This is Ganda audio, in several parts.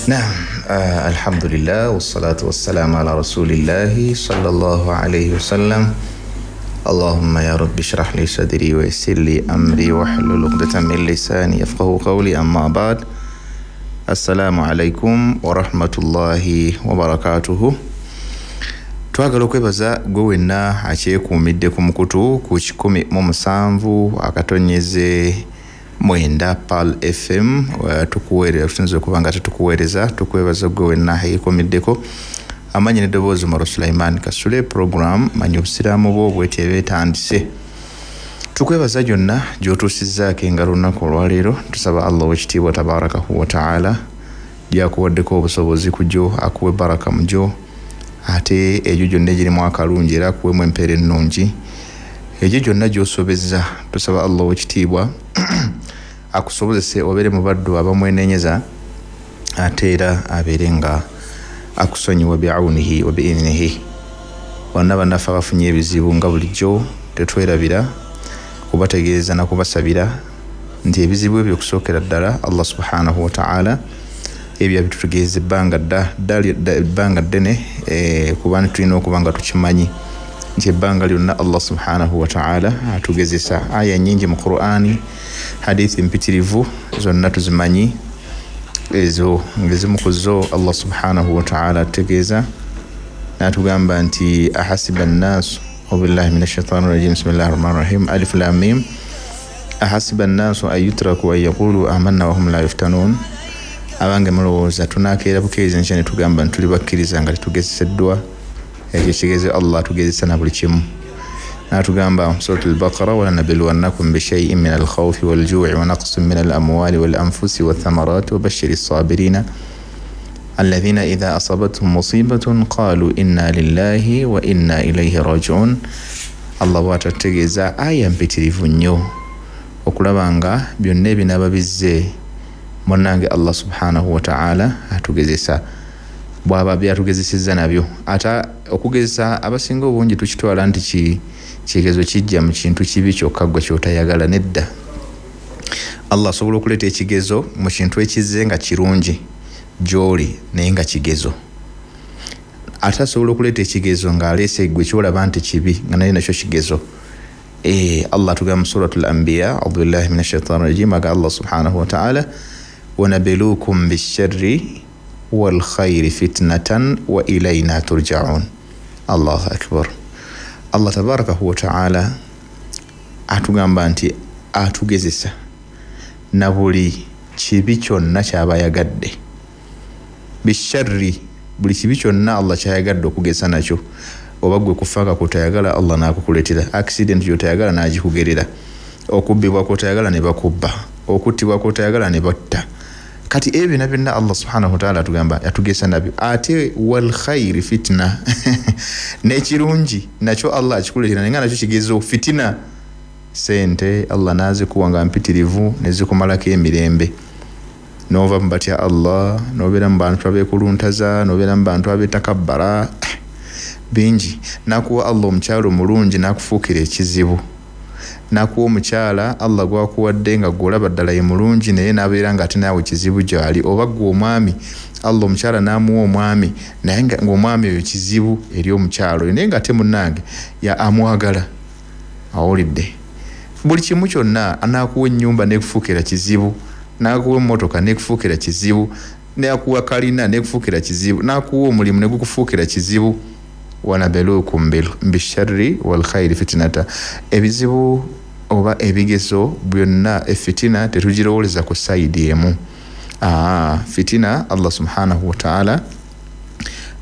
Naam, alhamdulillah wassalatu wassalamu ala rasulillahi sallallahu alayhi wasallam. Allahumma ya rabbi shrah li sadri wa yassir li amri wahlul uqdatan min lisani yafqahu qawli, amma ba'd. Assalamu alaikum wa rahmatullahi wa barakatuhu. Twagala okwebaza gwe wenna akyekuumidde ku mukutu ku 107.9 Pearl FM. Tukuweereza, tusinze okuba nga tetukuweereza. Tukwebaza gwe wenna ayeekuumiddeko. Amanyi n'eddoboozi Umar Sulaiman Kasule, program Manya Obusiraamu bwo bweteba etandise. Tukwebaza gyonna gy'otuusizzaako engalo olunaku olwaleero. Tusaba Allah ow'ekitiibwa tabarakahu wa taala gyakuwaddeko obusobozi ku gyo, akuwe baraka mu gyo, ate egyo gyonna egirimu akalungi era akuwemu empeera ennungi. Egyo gyonna gy'osobezza, tusaba Allah ow'ekitiibwa akusobozese obeere mu baddu abamwenenyeza, ate era abeere nga akusonyiwa biaunihi wa biidhnihi. Bonna bannaffe abafunye ebizibu nga bulijjo tetwerabira kubategeeza na kubasabira nti ebizibu ebyo okusookera ddala Allah subhanahu wa ta'ala ebyo abitutegeeza ebbanga ddene, kuba tulina okuba nga tukimanyi nti ebbanga lyonna Allah subhanahu wa ta'ala atugezesa. Aya nnyingi mu Qur'ani, hadithi mpitirivu zonna tuzimanyi. Ezo ngezimu ku zo Allah subhanahu wa ta'ala atutegeeza n'atugamba nti ahasiba nnaasu, billahi minash shaitani rajim, bismillahir rahmanir rahim, alif lam mim, ahasiba nnaasu an yutraku an yaqulu amanna wa hum la yuftanun. Abange mulowooza tunaakeera bukeezi nkya ne tugamba nti tuli bakkiriza nga tetugezeseddwa? Ekyo kigeze Allah atugezesa na buli kimu. N'atugamba Suratul Baqara, walanabluwannakum bishay'in min alkhawfi waljui wa naqsin min alamwali walanfusi wathamarati wabashiri ssabirina alladhina idha asabathum musibatun qalu inna lillahi wa inna ilayhi rajiun. Allah bw'atutegeeza aya mpitirivu nnyo okulaba nga byonna ebinaaba bizze munnange Allah subhanahu wa ta'ala atugezesa, bw'aba byatugezesezza nabyo. Ate okugezesa abasinga obungi tukitwala nti kigezo kijja mu kintu kibi kyokka gwe ky'otayagala. Nedda, Allah asobola okuleeta ekigezo mu kintu ekizze nga kirungi gy'oli naye nga kigezo. Ate asobola okuleeta ekigezo ng'aleese gwe ky'olaba nti kibi nga naye nakyo kigezo. Allah atugamba mu Suratul Anbiya, a'udhu billahi minash shaitani rajim, aga Allah subhanahu wa ta'ala, wanabilukum bisharri wal khairi fitnatan wa ilayna turja'un. Allahu akbar. Allah tabarakahu wa ta'ala atugamba nti atugezesa na buli kibi kyonna ky'aba ayagadde. Bisharri, buli kibi kyonna Allah ky'ayagadde okugeza nakyo. Oba gwe kufaaka kutayagala Allah n'akukuleetera, accident gy'otayagala n'agikugerera, okubbibwa kw'otayagala ne bakubba, okuttibwa kw'otayagala ne batta. Kati ebyo na byonna Allah subhanahu wa ta'ala atugamba yatugesa nabyo. Ate wal khairi fitna n'ekirungi nakyo Allah akikuleetera naye nga nakyo kigezo fitina. Sente Allah n'azikuwa nga mpitirivu ne zikumalako emirembe, n'ova mu batya Allah, n'obeera mu bantu abeekuluntaza, n'obeera mu bantu abeetakabbara bingi. N'akuwa Allah omukyala omulungi n'akufuukira ekizibu. N'akuwa omukyala Allah gwakuwadde nga gw'olaba ddala ye mulungi naye n'abeera nga ate naawe kizibu gy'ali. Oba ggwe omwami, Allah omukyala n'amuwa omwami naye ng'omwami oyo kizibu eri omukyala oyo, naye nga ate munnange ya amwagala. Awulidde buli kimu kyonna. Anaakuwa ennyumba n'ekufuukira kizibu, n'akuwa emmotoka n'ekufuukira kizibu, n'akuwa kalina n'ekufuukira kizibu, n'akuwa omulimu ne gukufuukira kizibu. Wanabelukum bisharri wal khairi fitnata. Ebizibu oba ebigezo byonna efitina tetugirowooleza ku sayidi emu. Fitina Allah subhanahu wa ta'ala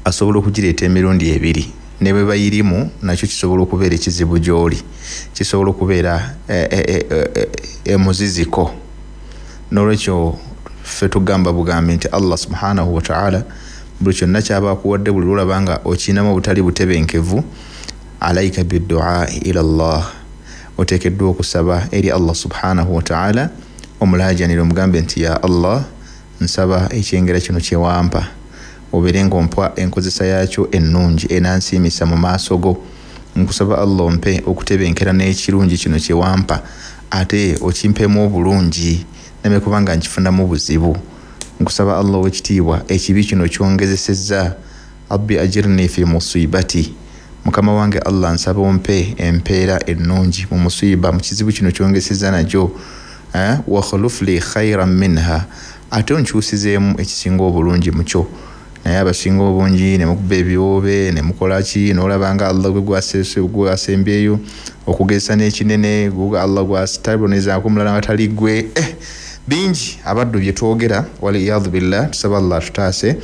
asobola okugireeta emirundi ebiri, ne bwe bayirimu nakyo kisobola okubeera ekizibu gy'oli, kisobola okubeera emuziziko. N'olwekyo ffe tugamba bugambi nti Allah subhanahu wa ta'ala buli kyonna ky'aba akuwadde, buli lw'olaba nga okirinamu obutali butebenkevu, alaika biddua ila Allah, oteekeddwa okusaba eri Allah subhanahu wa ta'ala, omulaajanire omugambe nti ya Allah, nsaba ekyengera kino kye wampa obeere ng'ompa enkozesa yaakyo ennungi enansiimisa mu maaso go. Nkusaba Allah ompe okutebenkera n'ekirungi kino kye wampa, ate okimpemu obulungi neme kubanga nkifunamu buzibu. Nkusaba Allah owekitiibwa ekibi kino kyongezesezza. Rabbi ajirni fi musibati, mukama wange Allah nsaba ompe empeera ennungi mu musiba, mu kizibu kino kyongezesezza nakyo. Wa khuluf li khayran minha, ate onkyusizeemu ekisinga obulungi mukyo. Naye abasinga obungi ne mukuba ebiwoobe ne mukola ki, n'olaba nga Allah gwe gwasembyeyo okugezesa n'ekinene, Allah gwasitabonezaako omulala nga tali gwe. Bingi abaddu bye twogera, waliyadhu billah. Tusaba Allah tutaase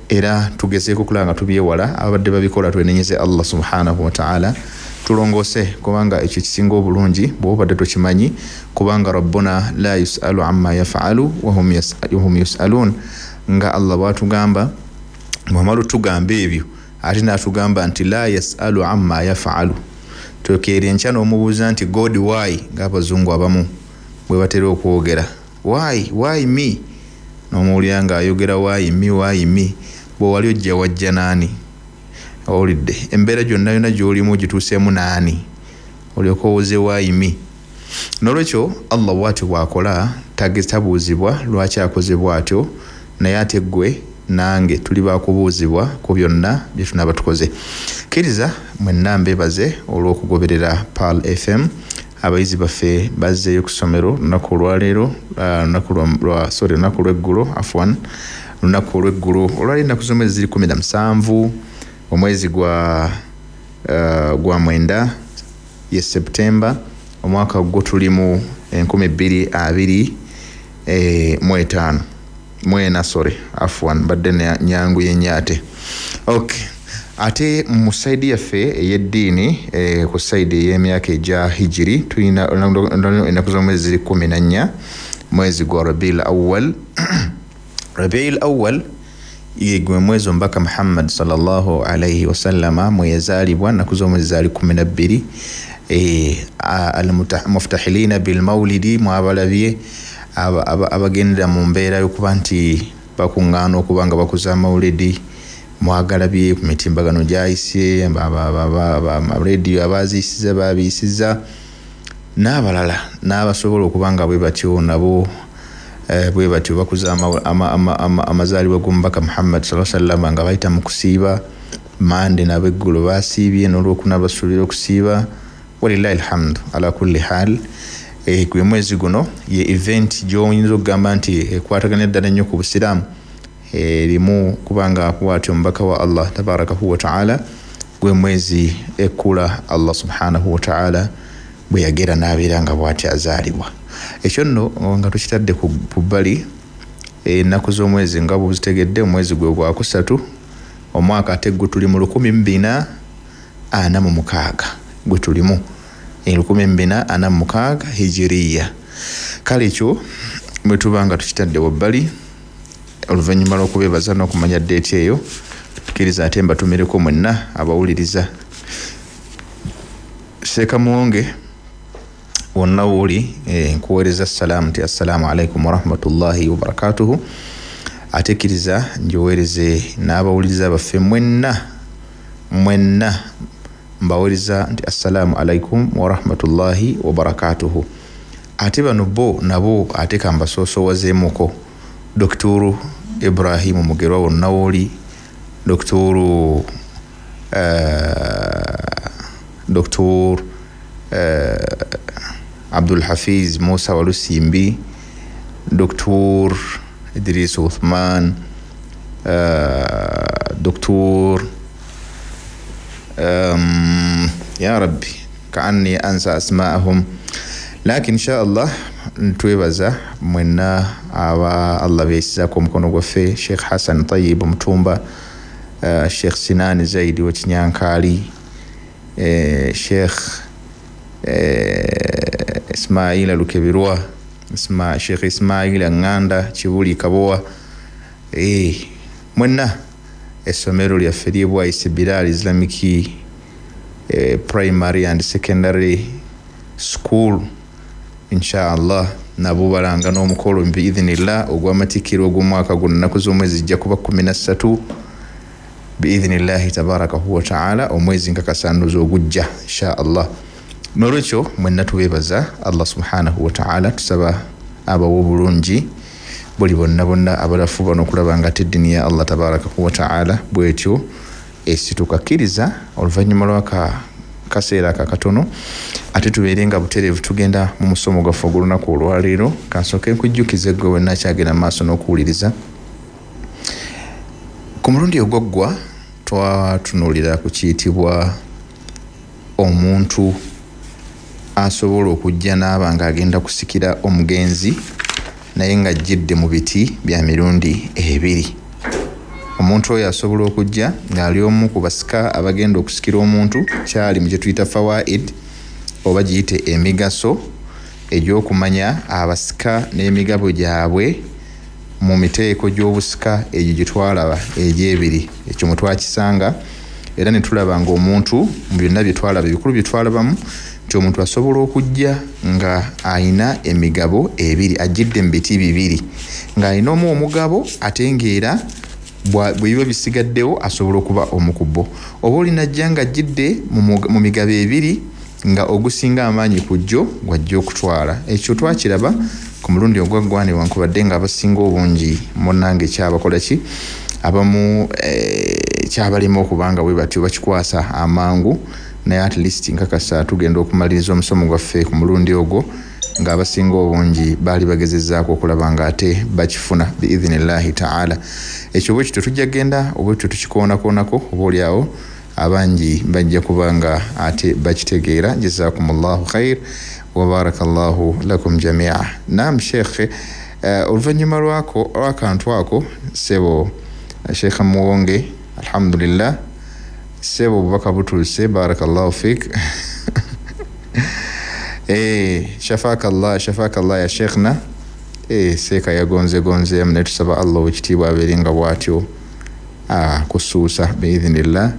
era tugezeeko okulaba nga tubyewala. Abadde babikola twenenyeze Allah subhanahu wataala, tulongoose, kubanga ekyo kisinga obulungi bw'obadde tokimanyi, kubanga rabbuna la yusalu amma yafalu wahum yusalun, nga Allah bwatugamba. Bwamala otugamba ebyo ate n'atugamba nti la yasalu amma yafalu. Tokeera enkya n'omubuuza nti God why, ng'abazungu abamu bwe batera okwogera why me, n'omuwulira ng'ayogera why me, why me. Bw'owali ojja wajja naani? Owulidde embeera gyonna yonna gy'olimu gituuseemu naani? Olyoka owoze why me. N'olwekyo Allah bw'atyo bw'akola, tabuuzibwa lwaki akoze bw'atyo, naye ate ggwe nange tuli bakubuuzibwa ku byonna bye tunaaba tukoze. Kkiriza mwenna mbeebaze olw'okugoberera Pearl FM. Abayizi baffe bazzeeyo ku ssomero lunaku olwaleero, lunaku lw'eggulo, afwan, lunaku olw'eggulo olwali ennaku z'omwezi ziri 17 omwezi gwa 9 ye September, omwaka gwo tulimu 2025 mwena, sorry, afwan, mbadde nyangu yenyaate. Okay, ate mu saidi yaffe ey'eddiini, ku saidi ey'emyaka egya hijiri, tulina ennaku z'omwezi ziri 14 mwezi gwa Rabiul Awwal. Rabiul Awwal gwe mwezi omubaka Muhammad sallallahu alaihi wasallama mwe yazaalibwa, ennaku z'omwezi zaali 12. Almuftahilina bilmaulidi, mwabalabye abagendera mu mbeera y'okuba nti bakuŋŋaana okuba nga bakuza amawulidi, mwagalabye ku mitimbagano gyayise, rediyo abaziisiza babiyisiza n'abalala n'abasobola okuba nga bwe batyo nabo bwe batyo bakuza amazaalibwa g'omubaka Muhammad sallallahu alaihi wasallam nga bayita mu kusiiba. Mande n'abeggulo basiibye, n'olwokuna basuubira okusiiba. Walillahi alhamdu ala kulli hal. Gwe mwezi guno ye event gy'oyinza okugamba nti ekwatagana ddala nnyo ku busiraamu, erimu kubanga bw'atyo omubaka wa Allah tabarakahu wataala, gwe mwezi ekkula Allah subhanahu wataala bwe yagera n'abeera nga bw'atyo azaalibwa. Ekyo nno nga tukitadde ku bbali, ennaku z'omwezi nga bwezitegedde, omwezi gwe gwakusatu omwaka ate gwe tuli mu 1446, gwe tulimu 1446 hijiriya. Kale ekyo bwe tuba nga tukitadde wabbali, oluvannyuma lw'okubeebaza n'okumanya ddeeti eyo, tukkiriza ate mbatumireko mwenna abawuliriza. Seeka Muwonge wonna wooli, nkuweereza salaamu nti assalaamu alaikum warahmatullahi wabarakatuhu. Ate kkiriza njoweereze n'abawuliriza baffe mwenna, mwenna mbaweereza nti assalaamu alaikum warahmatullahi wabarakatuhu. Ate bano bo nabo ate kambasoosowazeemuko Dr. Ibrahimu Mugerwa wonna wooli, Dr. Abdul Hafiz Musa Walusimbi, Dr. Idris Uthman, Dr. Ya Rabbi kaanni ansa asmaahum, lakin insha Allah ntwebaza mwenna aba Allah beesizaako omukono gwaffe, Sheikh Hassan Tayyib Mutumba, Sheikh Sinani Zaidi w'Ekinyankaali, Sheikh Ismaila Lukebirwa, Sheikh Ismaila Nganda Kibuli Kabowa, mwenna essomero lyaffe ly'Ebwaise Bilal Islamic Primary and Secondary School, insha Allah nabo balanga n'omukolo biidhinillah ogw'amatikkiro ogw'omwaka guno, ennaku z'omwezi zijja kuba 13 biidhinillahi tabarakahu wataala, omwezi nkakasanduza ogujja insha Allah. N'olwekyo mwenna tubeebaza Allah subhanahu wataala, tusaba abawe obulungi Buli bonna bonna abalafuba n'okulaba nga eddiini ya Allah tabaraka wa taala bwetyo esitukakkiriza oluvannyuma lwaka kaseera akakatono ate tubeere nga butereevu tugenda mu musomo gwaffe ogw'olunaku olwaleero. Kansooke nkujjukize ggwe wenna kyagenda mu maaso n'okuwuliriza. Ku mulundi ogwaggwa twatunuulira ku kiyitibwa omuntu asobola okujja n'aba ng'agenda kusikira omugenzi naye ng'ajjidde mu biti bya mirundi ebiri. Omuntu oyo asobola okujja ng'ali omu ku basika abagenda okusikira omuntu, kyali mu kye tuyita fawaid oba giyite emigaso egy'okumanya abasika n'emigabo gyabwe mu miteeko gy'obusika egyo gye twalaba egy'ebiri. Ekyo mwe twakisanga era ne tulaba ng'omuntu mu byonna bye twalaba, ebikulu bye twalabamu nti omuntu asobola okujja nga ayina emigabo ebiri, ajjidde mu biti bibiri, ng'alina omu omugabo ate ng'era bwe biba bisigaddewo asobola okuba omu ku bo. Oba olina ajja ng'ajjidde mu migabo ebiri nga ogusinga amaanyi ku jjo gw'ajja okutwala. Ekyo twakiraba ku mulundi ogwaggwa newankubadde ng'abasinga obungi munnange kyabakola ki, abamu kyabalema okubanga bwe batyo bakikwasa amangu, naye at least nkakasa tugenda okumaliriza omusomo gwaffe ku mulundi ogwo ng'abasinga obungi baali bagezezzaako okulaba ng'ate bakifuna biidhinillahi taala. Ekyo bwe kityo tujja genda oba tutyo tukikoonakoonako, oba oliawo abangi bajja kuba nga ate bakitegeera. Jazakumullahu khair wa barakallahu lakum jamia. Naam sheikh, oluvannyuma lw'akantu ako ssebo Sheikh Muwonge, alhamdulillah ssebo obubaka butuuse, barakallahu fik. Shafakallah, shafakallah ya sheikhna. Seeka yagonzegonzeemu naye tusaba Allah owekitiibwa abeere nga bw'atyo kusuusa biidhinillah,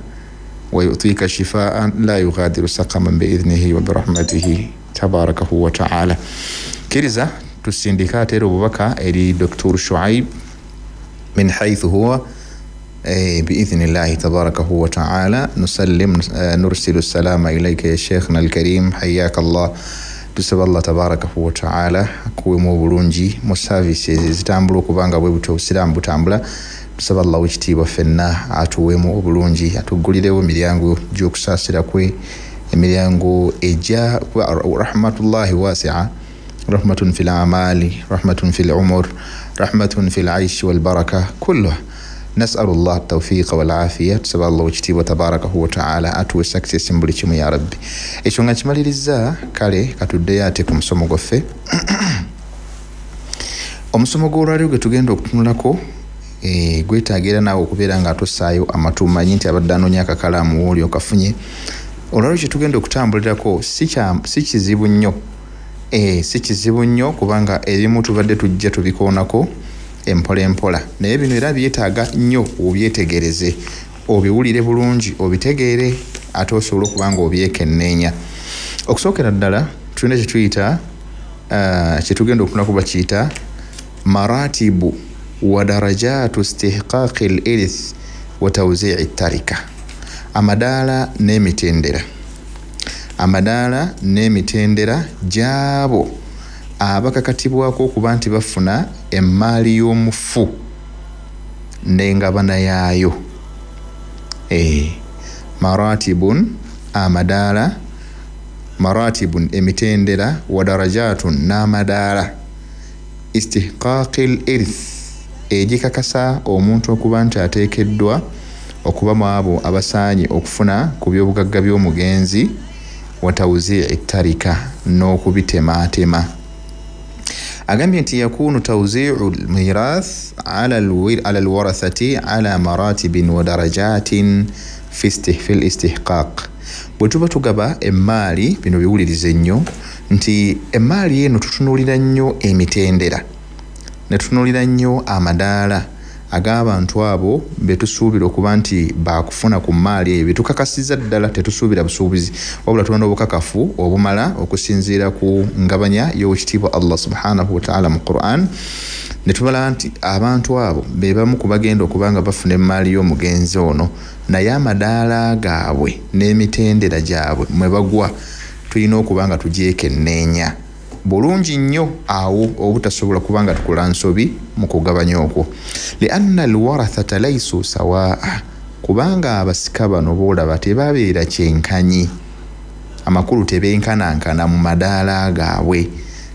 wa yutika shifaan la yughadiru saqaman biidhnihi wa birahmatihi tabarakahu wa taala. Kkiriza tusindika ate era obubaka eri Dr. Shuaib min haythu huwa بإذن الله تبارك وتعالى. نسلم نرسل السلام إليك يا شيخنا الكريم، حياك الله. Tusaba Allah tabaraka wa taala akuwemu obulungi mu services ezitambula okubanga bwe butyo obusiraamu butambula. Tusaba Allah wekitiibwa ffenna atuweemu obulungi, atuggulirewo emiryango gy'okusaasira kwe, emiryango ejja rahmatullahi wasia, rahmatun fil amali, rahmatun fil umur, rahmatun fil aishi wal baraka kulluh. Nas'alu Allah tawfiqa wal afiya. Tusaba Allah wekitiibwa tabarakahu wa taala atuwe success mu buli kimu ya rabbi. Ekyo nga kimaliriza, kale katuddeyo ate ku musomo gwaffe. Omusomo gw'olwaleero gwe tugenda okutunulako gwetaagira naawe okubeera nga atossaayo amatu. Manyi nti abadde anoonya akakalaamu wooli okafunye. Olwaleero kye tugenda okutambulirako si kizibu nnyo, si kizibu nnyo kubanga ebimu tubadde tujja tubikoonako empola empola, naye bino era byetaaga nnyo obyetegereze, obiwulire bulungi, obitegeere ate osobole okuba nga obyekenneenya. Okusookera ddala tulina kye tuyita kye tugenda okutunulako bakiyita maratibu wa darajatu istihqaqi al-irth wa tawzi'i tarika. Amadaala n'emitendera, amadaala n'emitendera gy'abo abakakatibwako okuba nti bafuna emmaali y'omufu n'engabana yaayo. Maratibun, amadaala, maratibun emitendera, wa darajatun n'amadaala, istihqaqil irth egikakasa omuntu okuba nti ateekeddwa okuba mu abo abasaanye okufuna ku byobugagga by'omugenzi, wa tawzi'i tarika n'okubitemaatema. Agambye nti yakunu tawzi'u al-mirath ala al-warathati ala maratibin wa darajatin fi al-istihqaq. Bwe tuba tugaba emmaali, bino biwulirize nnyo, nti emmaali eno tutunuulira nnyo emitendera ne tutunuulira nnyo amadaala ag'abantu abo be tusuubira okuba nti baakufuna ku mmaali eyo. Betukakasiza ddala, tetusuubira busuubizi, wabula tuba n'obukakafu obumala okusinziira ku ngabanya y'owekitiibwa Allah subhanahu wa ta'ala mu Qur'an, ne tubala nti abantu abo be bamu ku bagenda okuba nga bafuna emmaali y'omugenzi ono, naye amadaala gaabwe n'emitendera gyabwe mwe bagwa tulina okuba nga tugyekenneenya. Bulungi nnyo awo obutasobola kubanga tukola nsobi mu kugabanya okwo. Lianna alwarathata laysu sawaa, kubanga abasika bano boolaba tebabeera kyenkanyi. Amakulu tebenkanankana mu madaala gaabwe,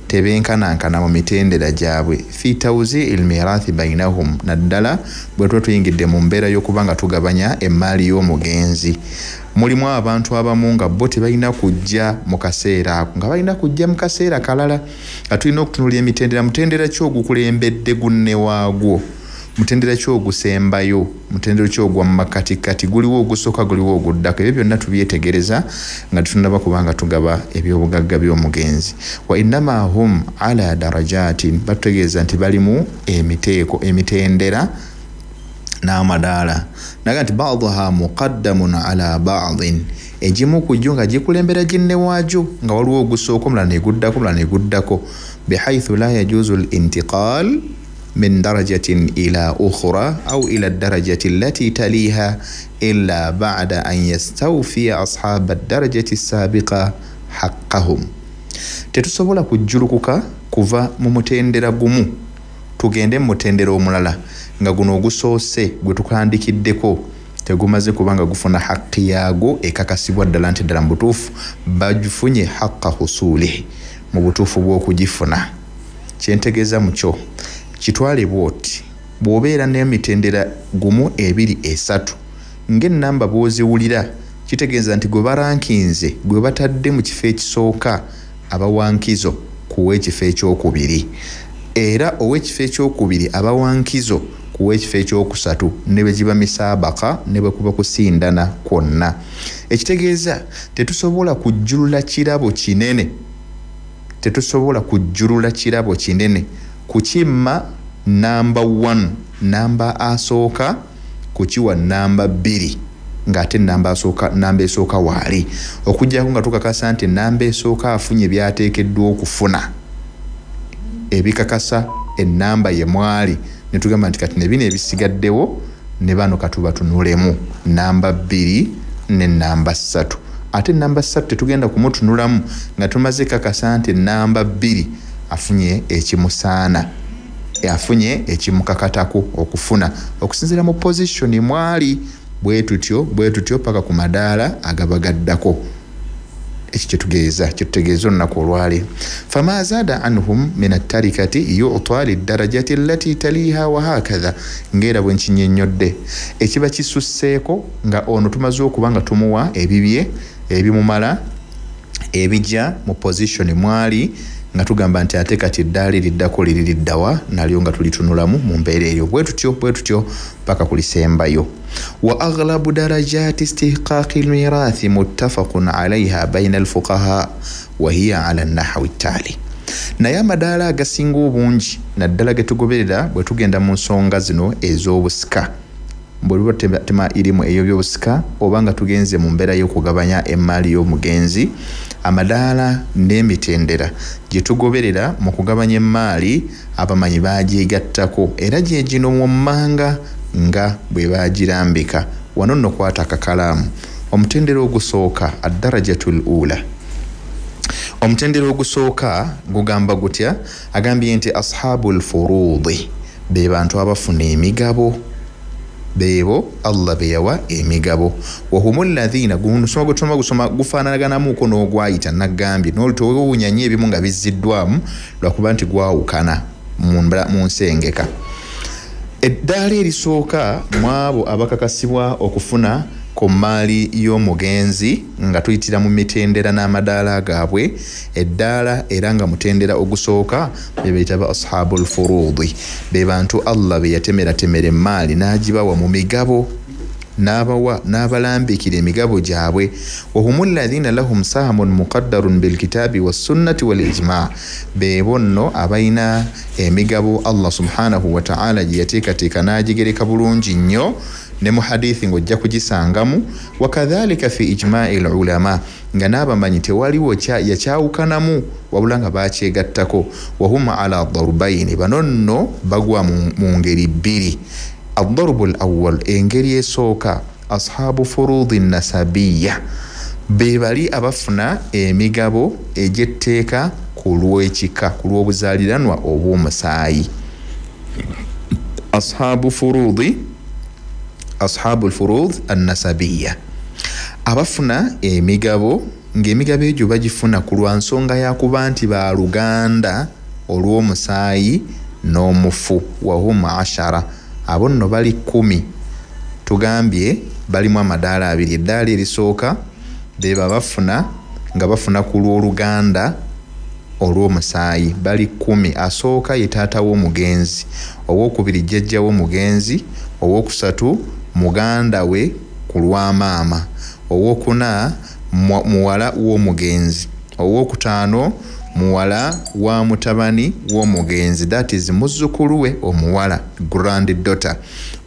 tebenkanankana mu mitendera gyabwe. Fi tawzii lmirathi bainahum, naddala bwe tuba tuyingidde mu mbeera y'okuba nga tugabanya emmaali y'omugenzi. Mulimu abantu abamu nga bo tebalina kujja mu kaseera ako, nga balina kujja mu kaseera kalala, nga tulina okutunulira emitendera. Mutendera ki ogukulembedde gunne waagwo? Mutendera ki ogusembayo? Mutendera ki ogwa mu makatikati? Guliwo ogusooka, guliwo oguddako? Ebyo byonna tubyetegereza nga tetunnaba kubanga tugaba ebyobugagga by'omugenzi. Wa innama hum ala darajatin, batutegeeza nti balimu emiteeko, emitendera n'amadaala. Naga nti baduha muqaddamun ala badin, egimu ku gyo nga gikulembera ginne waagyo, nga waliwo ogusooka, omulala neguddako, omulala neguddako. Bihaithu la yajuzu lintiqal min darajatin ila ukhra au ila darajati allati taliha illa bada an yastawfiya ashaba darajati sabiqa haqqahum. Tetusobola kujjulukuka kuva mu mutendera gumu tugende mu mutendera omulala nga guno ogusoose gwe tukandikiddeko tegumaze kubanga gufuna haqqi yaago ekakasibwa ddala nti ddala mu butuufu bagifunye haqqa husulihi, mu butuufu bw'okugifuna. Kyentegeeza mukyo kitwale bw'oti: bw'obeera n'emitendera 1, 2, 3 ng'ennamba bw'oziwulira, kitegeeza nti gwe barankinze, gwe batadde mu kifo ekisooka abawankizo kuwa ekifo ekyokubiri, era ow'ekifo ekyokubiri abawankizo kuwa ekifo ekyokusatu, ne bwe giba misaabaka ne bwe kuba kusindana kwonna. Ekitegeeza tetusobola kujjulula kirabo kinene, tetusobola kujjulula kirabo kinene kukimma namba 1, namba asooka kukiwa namba 2, ng'ate namba esooka waali, okuggyako nga tukakasa nti namba esooka afunye byateekeddwa okufuna ebikakasa ennamba ye mwali, ne tugamba nti kati ne bino ebisigaddewo ne bano katubatunulemu namba 2 ne namba 3. Ate namba 3 tetugenda kumutunulamu nga tumaze kakasa nti namba 2 afunye ekimusaana, afunye ekimukakatako okufuna okusinziira mu position mwali. Bwe tutyo bwe tutyo paka ku madaala agabagaddako. Ekyo kyetugeeza, kyetutegeeza olunaku olwaleero. Fama zaada anhum min attarikati yuta lidarajati allati taliha wahakatha, ng'era bwe nkinnyonnyodde, ekiba kisusseeko nga ono tumaze okuba nga tumuwa ebibye ebimumala ebijja mu position mwali, nga tugamba nti ate kati eddaala eriddako liri liddawa, nalyo nga tulitunulamu mu mbeera eyo. Bwe tutyo bwe tutyo paka kulisembayo. Wa aghlabu darajati istihqaqi lmirathi muttafaqun alaiha baina alfuqaha wa hiya ala nahwi ttali. Naye amadaala agasinga obungi naddala ge tugoberera bwe tugenda mu nsonga zino ez'obusika, bwe luba tema irimu ey'ebyobusika oba nga tugenze mu mbeera y'okugabanya emmaali y'omugenzi, amadaala n'emitendera gye tugoberera mu kugabanya emmaali abamanyi baagyegattako, era gye gino wammanga nga bwe baagirambika. Wano nno kwata akakalaamu. Omutendera ogusooka, addarajatul ula, omutendera ogusooka gugamba gutya? Agambye nti ashabu lfurudi, be bantu abafuna emigabo, beebo Allah be yawa emigabo. Wahumu llathina, gusoma gusoma gusoma gufaanaganamuko n'ogwayita nagambye n'olutowewuunya nnyo ebimu nga bizziddwamu lwakuba nti gwawukana mu nsengeka. Eddaala erisooka mu abo abakakasibwa okufuna ku mmaali y'omugenzi nga tuyitira mu mitendera n'amadaala gaabwe, eddaala era nga mutendera ogusooka be bayita ba ashabu lfurudi, be bantu Allah be yatemeratemera emmaali n'agibawa mu migabo, n'abawa n'abalambikira emigabo gyabwe. Wahumu llathina lahum sahamun muqaddarun bilkitabi wassunnati wal ijma, beebo nno abalina emigabo Allah subhanahu wataala gye yateekateeka n'agigereka bulungi nnyo ne mu hadithi ng'ojja kugisangamu. Wakadhalika fi ijma'i lulama, nga n'abamanyi tewaliwo yakyawukanamu wabula nga bakyegattako. Wahum ala darubaini, bano nno bagwa mu ngeri bbiri. Addarubu l awal, engeri esooka, ashabu furudi nasabiya, be bali abafuna emigabo egy'etteeka ku lw'ekika, ku lw'obuzaaliranwa obw'omusaayi. Ashabu furudi, ashabu lfurud annasabiya, abafuna emigabo ng'emigabo egyo bagifuna ku lwa nsonga yakuba nti baluganda olw'omusaayi n'omufu. Wahum 10, abo nno bali 10. Tugambye balimu amadaala abiri. Eddaala erisooka beba bafuna nga bafuna ku lw'oluganda olw'omusaayi, bali 10. Asooka ye taata w'omugenzi, owokubiri jjajja w'omugenzi, owokusatu muganda we ku lwa maama, owokuna muwala w'omugenzi, owokutaano muwala wa mutabani w'omugenzi, that is muzzukulu we omuwala, grand daughter.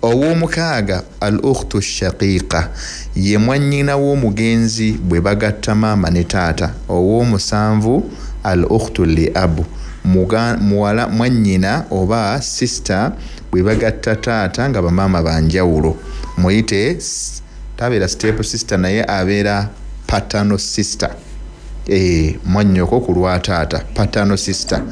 Ow'omukaaga al ukhtu shaqiqa, ye mwannyina w'omugenzi bwe bagatta maama ne taata. Ow'omusanvu al ukhtu li abu, muwala mwannyina oba sister bwe bagatta taata nga bamaama banjawulo, muyite tabeera step sister naye abeera paternal sister, mwannyoko ku lwa taata, paternal sister.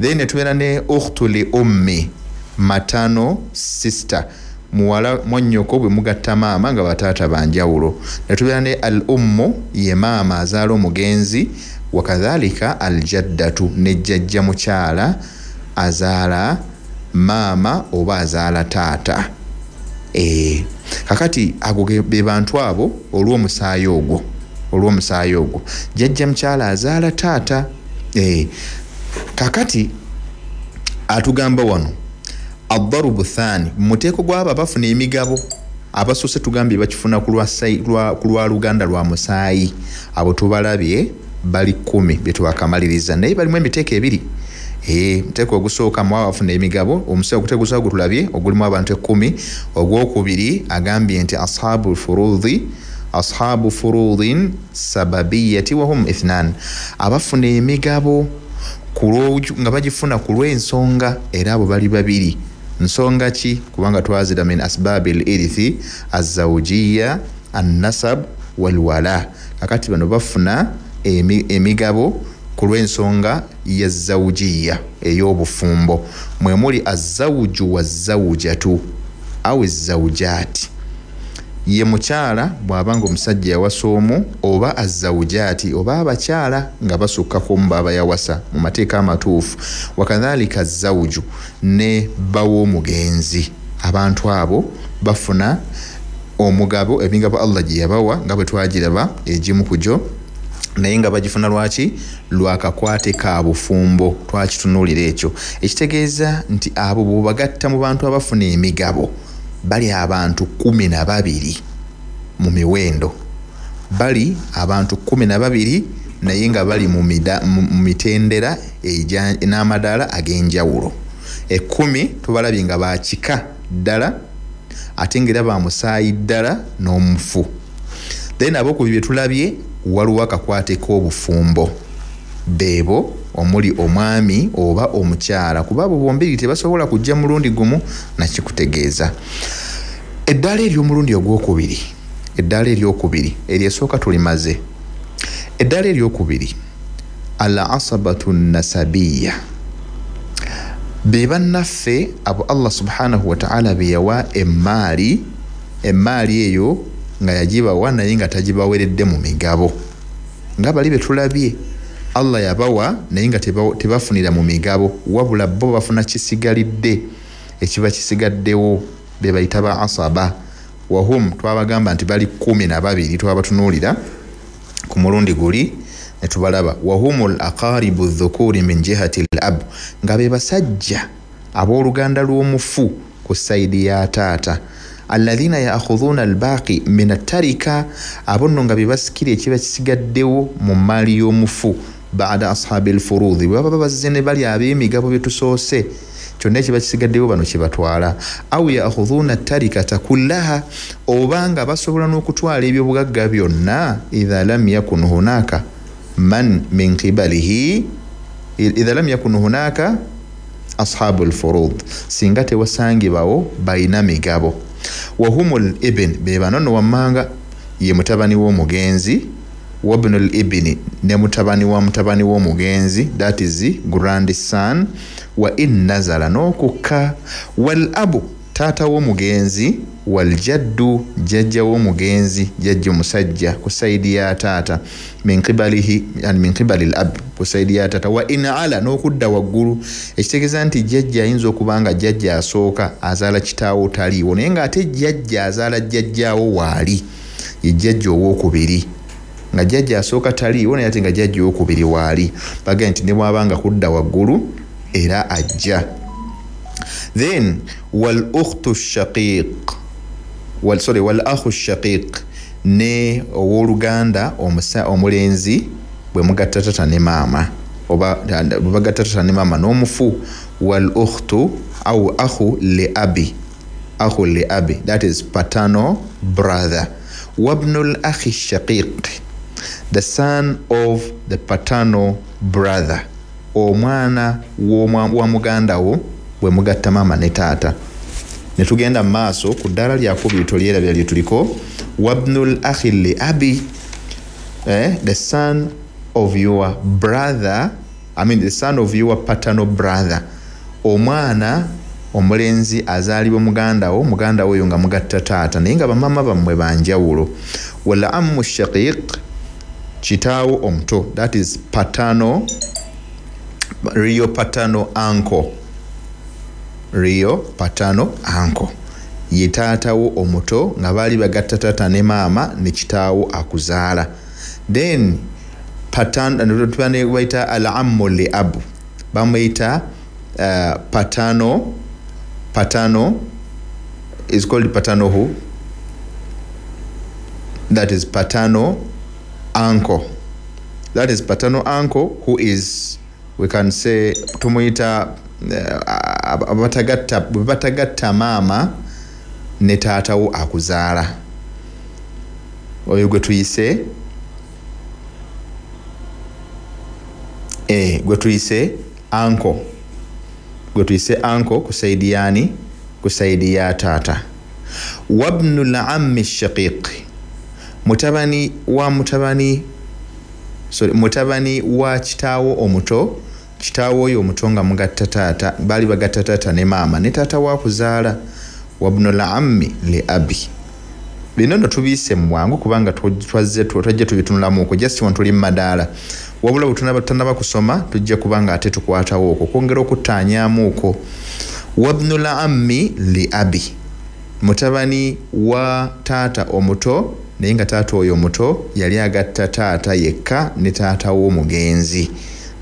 Then tubeera ne ukhtu li ummi, maternal sister, muwala mwannyoko bwe mugatta maama nga bataata banjawulo. Ne tubeera ne al ummu, ye maama azaala omugenzi, wakadhalika al jaddatu, ne jjajja mukyala azaala maama oba azaala taata. Kakati ago be bantu abo olw'omusaayi ogwo, olw'omusaayi ogwo jjajja mukyala azaala taata. Kakati atugamba wano addarubu thani, muteeko gw'abo abafuna emigabo abasoose tugambye bakifuna ku lwa luganda lwa musaayi, abo tubalabye bali 10 betwakamaliriza, naye balimu emiteeko ebiri. Muteeko ogusooka mu abafuna emigabo, omuteeko ogusooka gutulabye ogulimu abantu 10. Ogwokubiri agambye nti ashabu furudhi, ashabu furudin sababiyati wahum 2, abafuna emigabo nga bagifuna ku lw'ensonga, era abo bali 2. Nsonga ki? Kubanga twazira min asbabil irithi azawjiya annasab walwala. Kakati bano bafuna emigabo ku lw'ensonga ya zawjiya, ey'obufumbo, mwe muli azawju wazawjatu aw ezawjaati. Ye mukyala bw'abanga omusajja yawasa omu, oba azawjaati oba abakyala nga basukkako omu baba yawasa mu mateeka amatuufu. Wakadhalika zawju, ne bba w'omugenzi. Abantu abo bafuna omugabo, emigabo Allah gye yabawa nga bwe twagiraba egimu ku gyo, naye nga bagifuna lwaki? Lwakakwate ka bufumbo. Twakitunuulira ekyo, ekitegeeza nti abo bw'obagatta mu bantu abafuna emigabo bali abantu 12 mu miwendo, bali abantu 12 naye nga bali mu mitendera n'amadaala ag'enjawulo. 10 tubalabye nga bakika ddala ate ng'era ba musaayi ddala n'omufu. Then abokubiri bye tulabye waliwo akakwate k'obufumbo, beebo omuli omwami oba omukyala, kuba abo bombiri tebasobola kujja mulundi gumu nakikutegeeza. Eddaala ery'omulundi ogwokubiri, eddaala eryokubiri eryesooka tulimaze. Eddaala eryokubiri al asabatu nasabiya, be bannaffe abo Allah subhanahu wa ta'ala be yawa emmaali, emmaali eyo nga yagibawa naye nga tagibaweredde mu migabo, nga bali be tulabye Allah yabawa naye nga tebafunira mu migabo, wabula bo bafuna kisigalidde ekiba kisigaddewo, be bayita ba asaba. Wahum twabagamba nti bali 12, twabatunuulira ku mulundi guli ne tubalaba. Wahumul aqaribu dhukuri min jihati al-ab, nga be basajja abooluganda lw'omufu ku sayidi ya taata. Alladhina ya'khudhuna al-baqi min at-tarika, abo nno nga be basikira ekiba kisigaddewo mu mmaali y'omufu. Ba'da ashabil furudhi, bwe baba bazze ne bali ab'emigabo bye tusoose, kyonna ekiba kisigaddewo bano kibatwala. Aw ya'khudhuna at-tarikata kullaha, oba nga basobola n'okutwala ebyobugagga byonna. Idha lam yakun hunaka man min qibalihi, idha lam yakun hunaka ashabul furud, singa tewasangibawo balina migabo. Wahumul ibn, be bano nno wammanga ye mutabani w'omugenzi Wabnu libni, ne mutabani wa mutabani w'omugenzi, that is grandson. Wa in nazala, n'okukka. Wal abu, taata w'omugenzi. Wal jaddu, jjajja w'omugenzi, jjajja omusajja ku sayidi ya taata, min qibalihi, yani min qibali al-ab, ku sayidi ya taata. Wa in ala, n'okudda waggulu, ekitegeeza nti jjajja ayinza okuba nga jjajja asooka azaala kitaawo taliiwo, naye ng'ate jjajja azaala jjajjaawo waali, ye jjajja owookubiri, nga jjajja asooka taliiwo naye ate nga jjajja owookubiri waali. Bagambye nti ne bw'aba nga kudda waggulu era ajja. Then wal ukhtu shaqiq, wal akhu shaqiq, ne owooluganda omulenzi bwe mugatta tata ne maama, oba bwe bagatta tata ne maama n'omufu. Wal ukhtu au akhu li abi, akhu li abi, that is paternal brother. Wabnul akhi shaqiq, the son of the paternal brother, omwana wa muganda wo bwe mugatta maama ne taata. Ne tugenda mu maaso ku ddaala lyakubiri tolyerabira lye tuliko. Wabnul akhi li abi, the son of your brother, I mean the son of your paternal brother, omwana omulenzi azaalibwa muganda wo, muganda wo oyo nga mugatta taata naye nga bamaama bammwe banjawulo. Wal ammu shaqiq, kitaawo omuto, that is paternal, real paternal uncle, real paternal uncle, ye taatawo omuto nga baali bagatta taata ne maama ne kitaawo akuzaala. Then bayita al-ammu li abu, bamuyita paternal, paternal is called paternal who? That is paternal uncle, that is paternal uncle who is, we can say tumuyita batagatta maama ne taatawo akuzaala, oyo gwe tuyise uncle, gwe tuyise uncle ku sayidi yani, ku sayidi ya taata. Wabnul ammi shaqiq, mutabani wa mutabani, sorry, mutabani wa kitaawo omuto, kitaawo oyo omuto nga mugatta taata, baali bagatta taata ne maama ne taata wa kuzaala. Wabnul ammi li abi, bino nno tubiise mu bwangu kubanga twajja tubitunulamuuko, just wano tuli mu madaala, wabula bwe tunaba kusoma tujja kubanga ate tukwatawo okwo kwongera okuttaanyaamuuko. Wabnul ammi li abi, mutabani wa taata omuto, naye nga taata oyo omuto yali agatta taata yekka ne taata w'omugenzi,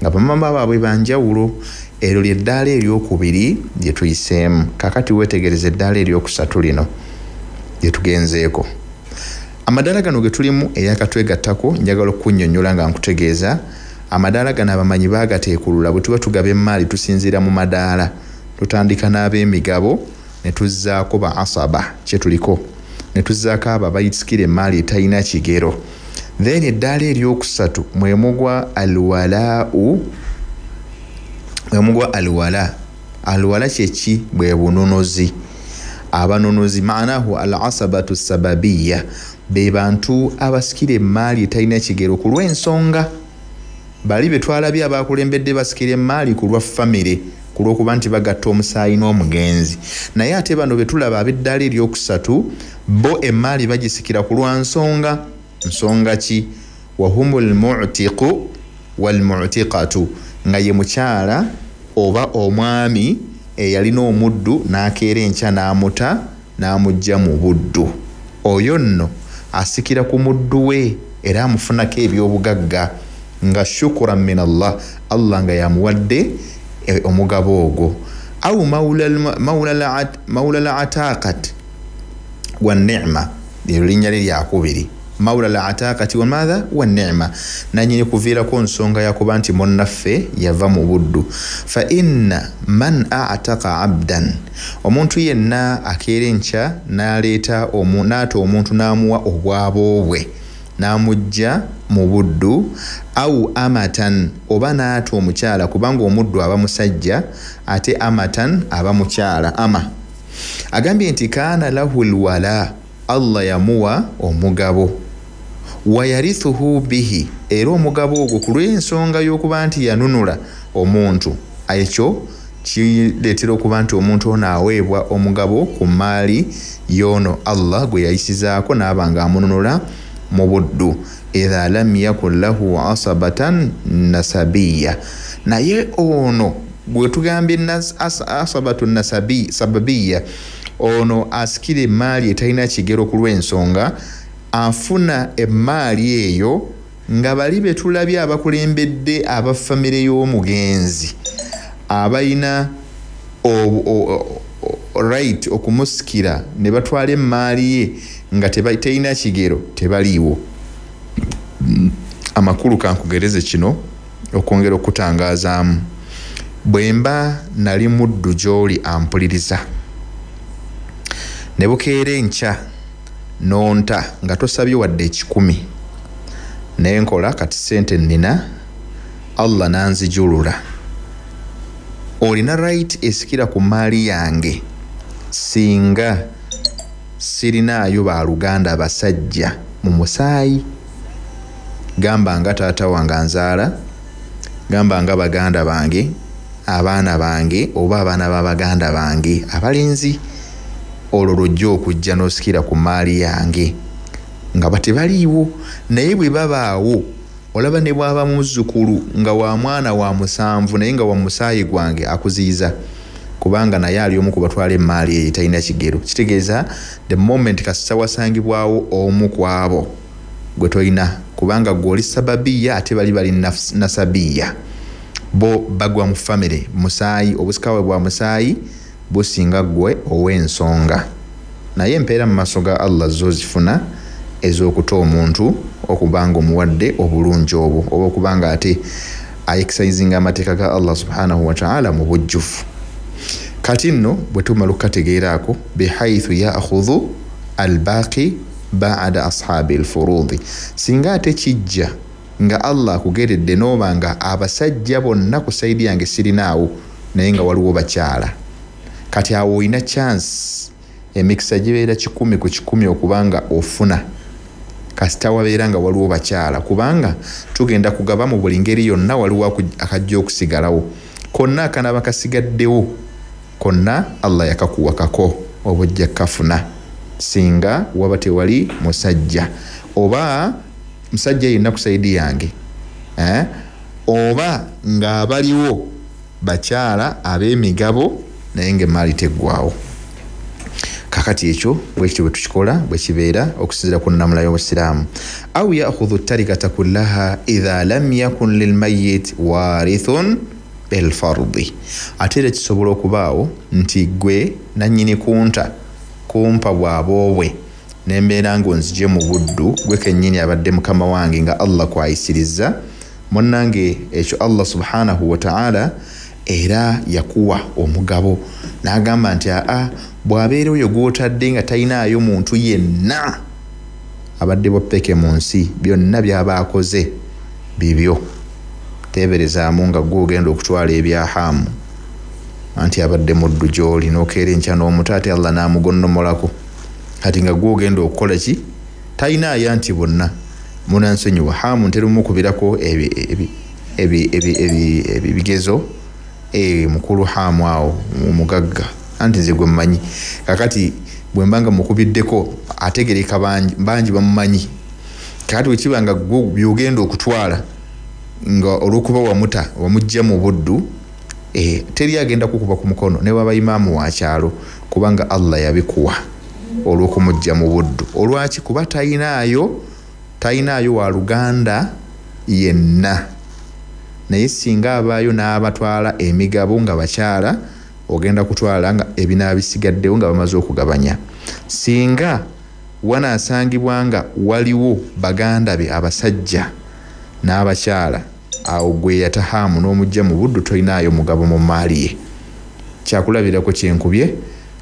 nga bamaama baabwe banjawulo. Eryo ly'eddaala eryokubiri lye tuyiseemu. Kaakati weetegereza eddaala eryokusatu lino lye tugenzeeko. Amadaala gano ge tulimu eyakatwegattako, njagala okunnyonnyola nga nkutegeeza. Amadaala gano abamanyi baagateekulula, bwe tuba tugaba emmaali tusinziira mu madaala. Tutandika n'ab'emigabo ne tuzzaako ba asaba kye tuliko, ne tuzzaako abo abayisikira emmaali etalina kigero. Then eddaala eryokusatu mwe mugwa alwalaau, mwe mugwa alwala. Alwala kye ki? Bwe bununuzi. Abanunuzi maanahu al asabatu sababiya, be bantu abasikira emmaali etalina kigero ku lw'ensonga. Bali be twalabye abakulembedde basikira emmaali ku lwa famire, ku lw'okuba nti bagatta omusaayi n'omugenzi. Naye ate bano be tulaba ab'eddaala eryokusatu bo emmaali bagisikira ku lwa nsonga. Nsonga ki? Wahumul mu'tiqu wal mu'tiqatu, nga ye mukyala oba omwami eyalina omuddu n'akeera enkya n'amuta n'amuggya mu buddu. Oyo nno asikira ku muddu we era amufunako ebyobugagga nga shukuran min Allah, Allah nga yamuwadde omugabo ogwo. Au maula al-ataqat wa ni'ma, eryo linnya lye lyakubiri. Maula al-ataqati wa madha wa ni'ma, nanyini kuviirako nsonga yakuba nti munnaffe yava mu buddu. Fa inna man a'taqa abdan, omuntu yenna akeera enkya n'aleeta n'ata omuntu n'amuwa obwabo bwe n'amuggya mu buddu, au amatan, oba n'ata omukyala, kubanga omuddu aba musajja ate amatan aba mukyala. Ama agambye nti kaana lahu lwala, Allah yamuwa omugabo. Wayarithuhu bihi, era omugabo ogwo ku lw'ensonga y'okuba nti yanunula omuntu, ekyo kireetera okuba nti omuntu ono aweebwa omugabo ku maali y'ono Allah gwe yayisizaako n'aba nga amununula mu buddu. Idha lam yakun lahu asabatan nasabiya, naye ono gwe tugambye asabatu sababiya, ono asikira emaali etalina kigero ku lw'ensonga afuna emaali eyo nga bali be tulabye abakulembedde aba famire y'omugenzi abalina right okumusikira ne batwala emaali ye nga terina kigero, tebaliiwo. Amakulu kankugereze kino okwongera okutangazaamu. Bwe mba nali muddu gy'oli ampuliriza, ne bukeera enkya nonta nga tosabye wadde 1,000, nenkola kati sente nnina, Allah nanzijulula, olina right esikira ku maali yange singa sirinaayo baluganda basajja mu musaayi, gamba nga taata wange anzaala, gamba nga baganda bange, abaana bange oba abaana b'abaganda bange abalenzi, olwo lwojja okujja n'osikira ku maali yange nga batebaliiwo. Naye bwe babaawo, olaba ne bw'aba muzzukulu nga wa mwana wa 7 naye nga wa musaayi gwange, akuziyiza kubanga naye ali omu ku batwala emaali eyo etalina kigero. Kitegeeza the moment kasita wasangibwawo omu ku abo gwe tolina, kubanga gwe oli sababiya ate bali bali nasabiya, bo bagwa mu famire musaayi, obusika bwa musaayi businga gwe ow'ensonga. Naye empeera mu maaso ga Allah zo zifuna ez'okuta omuntu okubanga omuwadde obulungi obwo, oba okubanga ate aexercisinga amateeka ga Allah subhanahu wa ta'ala mu bujjuvu. Kati nno bwe tumala okukategeeraako, bihaithu ya'khudhu albaqi ba'da ashabi alfurudi, singa ate kijja nga Allah akugeredde n'oba nga abasajja bonna ku sayidi yange sirinaawo naye nga waliwo bakyala, kati awo olina chance, emikisa gibeera 100 ku 100 okubanga ofuna kasita wabeera nga waliwo bakyala, kubanga tugenda kugaba mu buli ngeri yonna, waliwo akajja okusigalawo konna akanaaba kasigaddewo konna Allah yakakuwakako oba ojja kafuna singa waba tewali musajja oba musajja yenna ku sayidi yange, oba ng'abaliwo bakyala ab'emigabo naye ng'emaali teggwawo. Kakati ekyo bwekityo bwe tukikola bwe kibeera okusinziira ku nnamula y'Obusiraamu. Aw ya'khudhu tarikata kullaha idha lam yakun lilmayyit warithun bilfardi, ate era kisobola okubaawo nti gwe nannyini kunta kumpa bwaboobwe nembeera ng'onzije mu buddu, gwe kennyini abadde mukama wange nga Allah kwayisiriza munnange, ekyo Allah subhanahu wa ta'ala era yakuwa omugabo n'agamba nti aa, bw'abeera oyo gw'otadde nga talinaayo muntu yenna abadde bw'appeke mu nsi, byonna by'aba akoze bibyo. Teeberezaamu nga gwe ogenda okutwala ebya Haamu, anti abadde muddu gy'oli, n'okeera enkya n'omuta ate Allah n'amugonnomolako, kati nga gwe ogenda okukola ki? Talinaayo anti bonna munansonyiwa. Haamu ntera omukubirako ebigezo, mukulu Haamu awo omugagga, anti nze gwe mmanyi. Kakati bwe mba nga mukubiddeko ategereka bangi bamumanyi. Kakati bwe kiba nga gwe by'ogenda okutwala nga olw'okuba wamuta wamujja mu buddu, teri agenda kukuba ku mukono ne bw'aba imaamu wa kyalo, kubanga Allah yabikuwa olw'okumujja mu buddu. Olwaki? Kuba talinaayo wa luganda yenna. Naye singa abaayo n'abatwala emigabo nga bakyala, ogenda kutwala nga ebinaabisigaddewo nga bamaze okugabanya. Singa wanaasangibwa nga waliwo baganda be abasajja n'abakyala, awo gwe yatahaamu n'omujja mu buddu tolinaayo mugabo mu maali ye. Kyakulabirako kyenkubye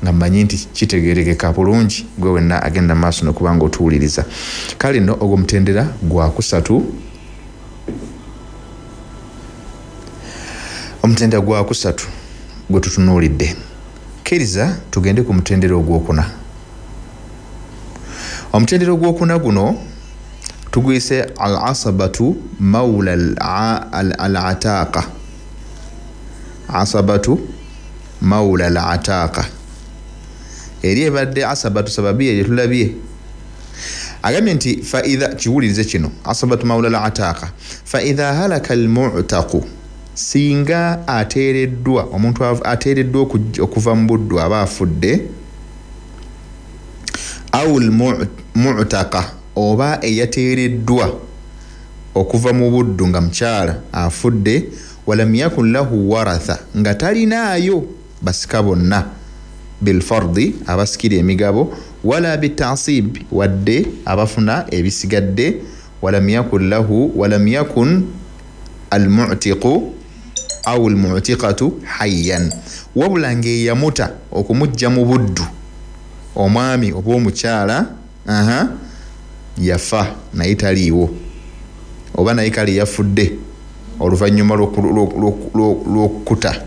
nga mmanyi nti kitegeerekeka bulungi gwe wenna agenda maaso n'okuba nga otuwuliriza. Kale nno ogwo mutendera gwakusatu. Omutendera gwakusatu gwe tutunuulidde. Kkiriza tugende ku mutendera ogwokuna. Omutendera ogwokuna guno Tuguyise al asabatu maula al ataqa, asabatu maula al ataqa. Eri ebadde asabatu sababiya gyetulabye. Agambye nti faidha, kiwulirize kino, asabatu maula al ataqa fa idha halaka al mu'taqu, singa ateereddwa omuntu ateereddwa okuva mu buddu aba afudde, au al mu'taqa, oba eyateereddwa okuva mu buddu nga mukyala afudde, walam yakun lahu waratha, nga talinaayo basika bonna, bilfardi, abasikira emigabo, wala bitasib, wadde abafuna ebisigadde, walam yakun lahu, walam yakun almu'tiqu au almu'tiqatu hayyan, wabula ng'eyamuta okumujja mu buddu omwami oba omukyala yafa naye taliiwo, oba naye kale yafudde oluvannyuma lw'okuta,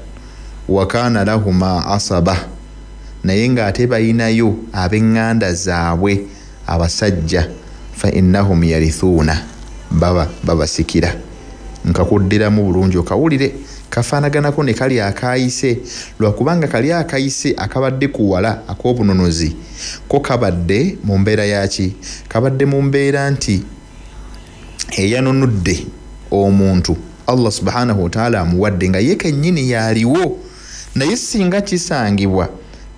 wakaana lahuma asaba, naye ng'ate bayinayo ab'eŋŋanda zaabwe abasajja, fa innahum yarithuuna, baba babasikira. Nkakuddiramu bulungi okawulire, kafaanaganako ne kali akayise, lwakubanga kali akayise akabadde kuwala ak'obununuzi ko kabadde mu mbeera yaki? Kabadde mu mbeera nti eyanunudde omuntu Allah subhanahu wataala amuwadde nga ye kennyini yaliwo, naye singa kisangibwa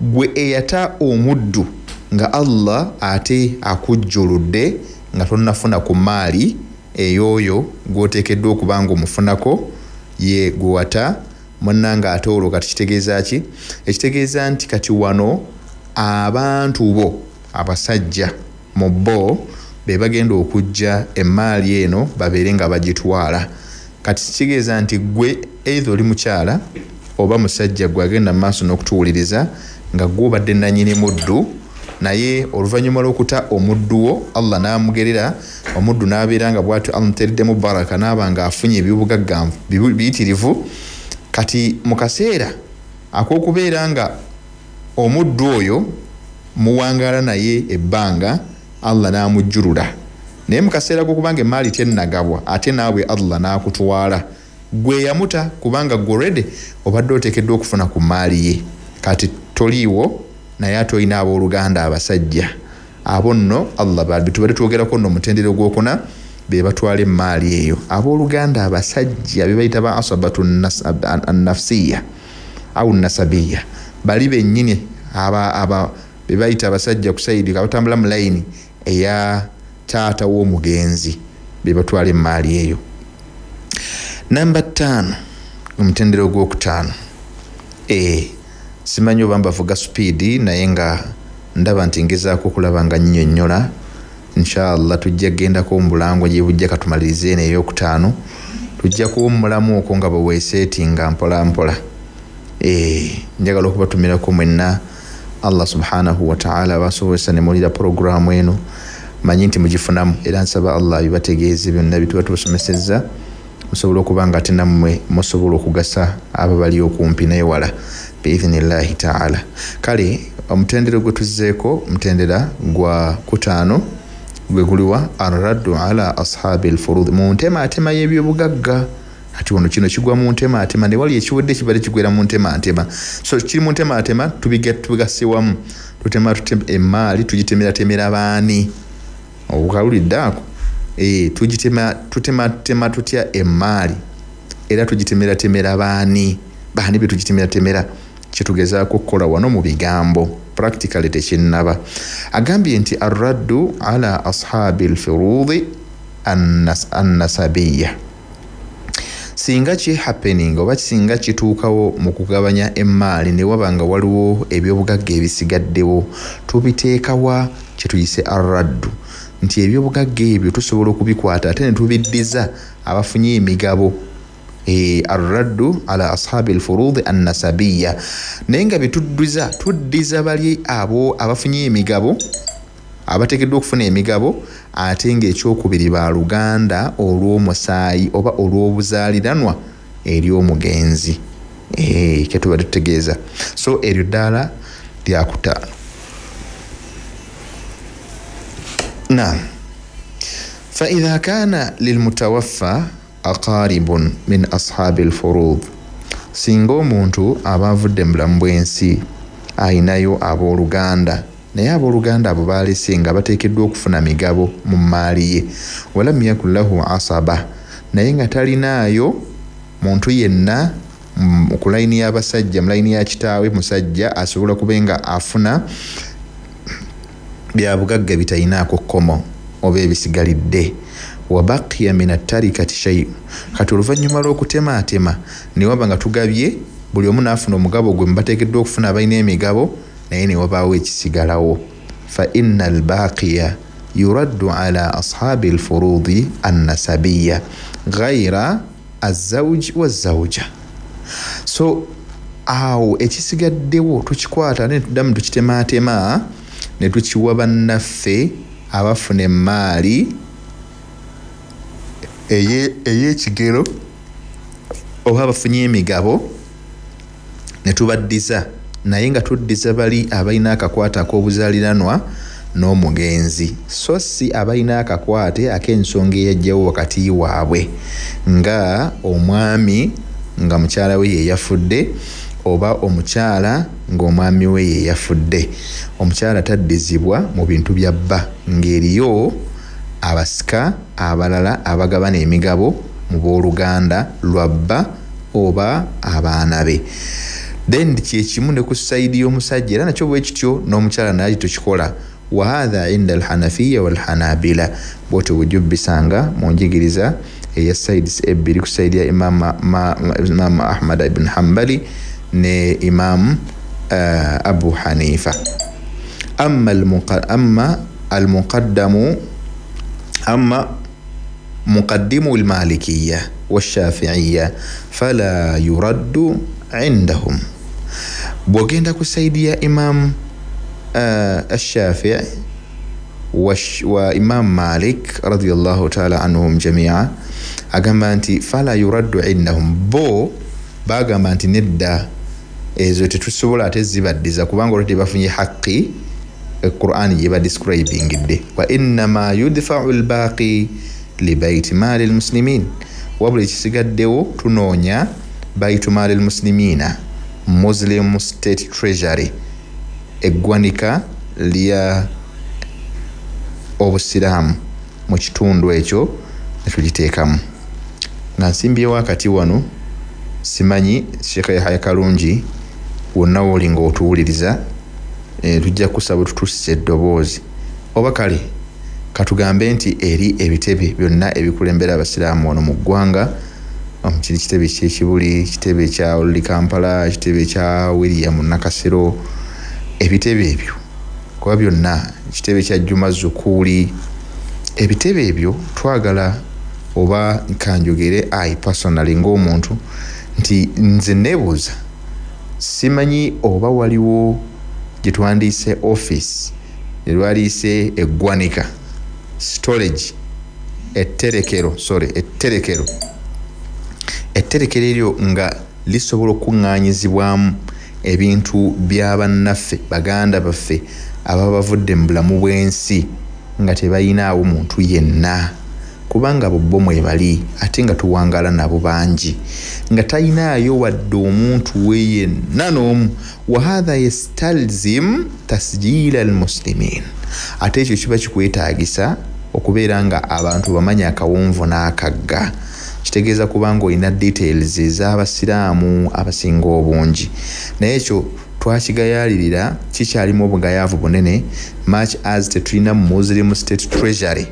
gwe eyata omuddu nga Allah ate akujjuludde nga tonnafuna ku maali ey'oyo gw'oteekeddwa okuba nga omufunako ye gwewata munnanga, ate olwo kati kitegeeza ki? Ekitegeeza nti kati wano abantu bo abasajja mu bo be bagenda okujja emaali eno babeere nga bagitwala. Kati kitegeeza nti gwe either oli mukyala oba musajja gwe agenda mu maaso n'okutuwuliriza nga gwe obadde nannyini muddu, naye oluvannyuma lw'okuta omuddu wo Allah n'amugerera omuddu n'abeera nga bw'atyo amuteereddemu baraka n'aba nga afunye ebyobugagga biyitirivu. Kati mu kaseera ak'okubeera nga omuddu oyo muwangaala naye ebbanga, Allah n'amujjulula, naye mu kaseera k'okubanga emaali tennagabwa ate naawe Allah n'akutwala gwe yamuta, kubanga gwe already obadde oteekeddwa okufuna ku maali ye, kati toliiwo naye ate olina abooluganda abasajja abo nno Allah tubadde twogerako nno omutendera ogwokuna be batwala emaali eyo. Abooluganda abasajja be bayita ba asabatu annafsiya au nasabiya, bali bennyini aba be bayita abasajja ku sayidi abatambula mu layini eya taata w'omugenzi be batwala emaali eyo. Namba 5, omutendera ogwokutaano. Simanyi oba mbavuga supiidi, naye nga ndaba nti ngezaako okulaba nga nnyonnyola. Inshallah tujja kugendako mu bulango gye bujja katumalirize eno eyokutaano, tujja kuwummulamu okwo nga bwe weeseetinga mpola mpola. Njagala okubatumirako mwenna Allah subhanahu wa ta'ala abasobozesa ne muwulira puroguraamu eno, manyi nti mugifunamu, era nsaba Allah abibategeeze byonna bye tuba tubasomesezza, musobola okuba nga ate nammwe musobola okugasa abo bali okumpi n'ewala biidhinillahi ta'ala. Kale omutendera gwe tuzzeeko mutendera gwa kutaano, gwe guliwa arraddu ala ashabi alfurud, mu ntematema y'ebyobugagga. Ati wano kino kigwa mu ntematema, ne wali ekiwedde kibadde kigwera mu ntematema, so kiri mu ntematema, tubigasse wamu, tutema emaali tugitemeratemera baani? Okawulidde ako? Tutematema tutya emaali era tugitemeratemera baani? Baani be tugitemeratemera? Kyetugezaako okukola wano mu bigambo practically tekinnaba. Agambye nti arraddu ala ashabi alfurudi annasabiya, singa ki happening oba singa kituukawo mu kugabanya emaali ne waba nga waliwo ebyobugagga ebisigaddewo, tubiteekawa? Kyetuyise arraddu, nti ebyobugagga ebyo tusobola okubikwata ate ne tubiddiza abafunye emigabo. Arraddu ala ashabi alfurudi annasabiya, naye nga bituddiza tuddiza bali abo abafunye emigabo, abateekeddwa okufuna emigabo, ate ng'ekyokubiri baluganda olw'omusaayi oba olw'obuzaaliranwa eri omugenzi. Kye tutegeeza. So eryo ddaala lyakutaano. Naam. Fa idha kana lilmutawaffa aqaribun min ashabi lfurud, singa omuntu aba avudde mu bulamu bw'ensi ayinayo abooluganda, naye abooluganda abo baalese nga bateekeddwa okufuna migabo mu mmaali ye, walam yakun lahu asaba, naye nga talinaayo muntu yenna ku layini y'abasajja, mu layini ya kitaawe musajja asobola kuba nga afuna byabugagga bitayinaako kkomo oba ebisigalidde. Wabaqiya min attarikati shay, kati oluvannyuma lw'okutemaatema ne waba nga tugabye buli omu n'afuna omugabo gwe mubateekeddwa okufuna abalina emigabo, naye ne wabaawo ekisigalawo. Fa inna albaqiya yuraddu ala ashabi alfurudi annasabiya ghaira azawji wazawja. So awo ekisigaddewo tukikwata ne tuddamu tukitemaatema ne tukiwa bannaffe abafuna emmaali ey'ekigero oba abafunye emigabo ne tubaddiza, naye nga tuddiza bali abalina akakwate ak'obuzaaliranwa n'omugenzi, so si abalina akakwate ak'ensonga eyajjawo wakati waabwe, nga omwami nga mukyala we ye yafudde oba omukyala ng'omwami we ye yafudde. Omukyala taddizibwa mu bintu bya bba ng'eriyo abasika abalala abagabana emigabo mu booluganda lwa bba oba abaana be. Then kyekimu ne ku sayidi y'omusajja, era nakyo bwe kityo n'omukyala naye tukikola. Wa hadha inda alhanafiya walhanabila, bwotyo bujja obbisanga mu njigiriza eya sides ebbiri, ku sayidi ya Imam Ahmad ibn Hanbali ne Imam Abu Hanifa. Amma almuqaddamu, amma muqaddimu almalikiya washafiiya fala yuraddu indahum. Bwogenda ku sayidi ya Imam Ashafii wa Imam Malik radiyallahu taala anhum jamia, agamba nti fala yuraddu indahum, bo bagamba nti nedda ezo tetusobola ate zibaddiza kubanga olwo tebafunye haqqi Qur'an gye badescribingidde. Wa innama yudfa'u albaqi libaiti maali lmuslimin, wabula ekisigaddewo tunoonya baitu maali lmuslimina, Muslim State Treasury, eggwanika lya obusiraamu mu kitundu ekyo netugiteekamu. Nga nsimbyewo akati wano, simanyi Sheikh Yahaya Kalungi wonna wooli ng'otuwuliriza, tujja kusaba tutuuse eddoboozi, oba kale katugambe nti eri ebitebe byonna ebikulembera abasiraamu wano mu ggwanga, kiri kitebe ky'Ekibuli, kitebe kya Oluli Kampala, kitebe kya William Nakasero, ebitebe ebyo kuba byonna, ekitebe kya Juma Zukuuli, ebitebe ebyo twagala oba kanjogere I personally ng'omuntu nti nze neebuuza, simanyi oba waliwo gye twandiise office, gye twaliise eggwanika, storage, etterekero, sorry, etterekero, etterekero eryo nga lisobola okuŋŋaanyizibwamu ebintu bya bannaffe baganda baffe ababa bavudde mu bulamu bw'ensi nga tebayinaawo muntu yenna, kubanga bo bo mwebali ate nga tuwangaala nabo bangi, nga tayinaayo wadde omuntu we yenna n'omu. Wa hadha yastalzim tasjila almuslimin, ate ekyo kiba kikwetaagisa okubeera nga abantu bamanya akawonvu n'akagga. Kitegeeza kubanga olina details ez'abasiraamu abasinga obungi, naye ekyo twakigayaalirira, kikyalimu obugayaavu bunene, much as tetulina Muslim State Treasury,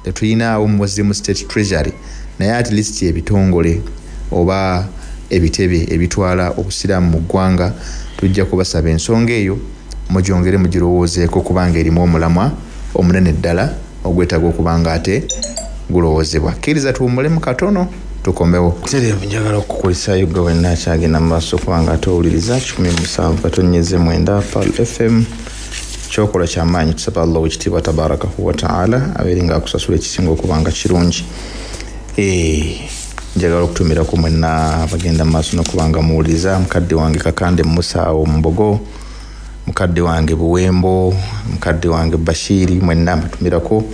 tetulinaawo Muslim State Treasury, naye at least ebitongole oba ebitebe ebitwala obusiraamu mu ggwanga tujja kubasaba ensonga eyo mugyongere mugirowoozeeko, kubanga erimu omulamwa omunene ddala ogwetaaga okuba nga ate gulowoozebwa. Kkiriza tuwummulemu katono tukomewo. Tereevu, njagala okukulisaayo gwe wenna akyagenda mu maaso kubanga ate owuliriza 107.9 Pearl FM. Kyokola kyamaanyi, tusaba Allah owekitiibwa tabarakahu wataala abeere nga akusasula ekisinga okuba nga kirungi. Njagala okutumirako mwenna bagenda mu maaso n'okuba nga muwuliriza, mukadde wange Kakande Musa awo Mbogo, mukadde wange Buwembo, mukadde wange Bashiri, mwenna mbatumirako.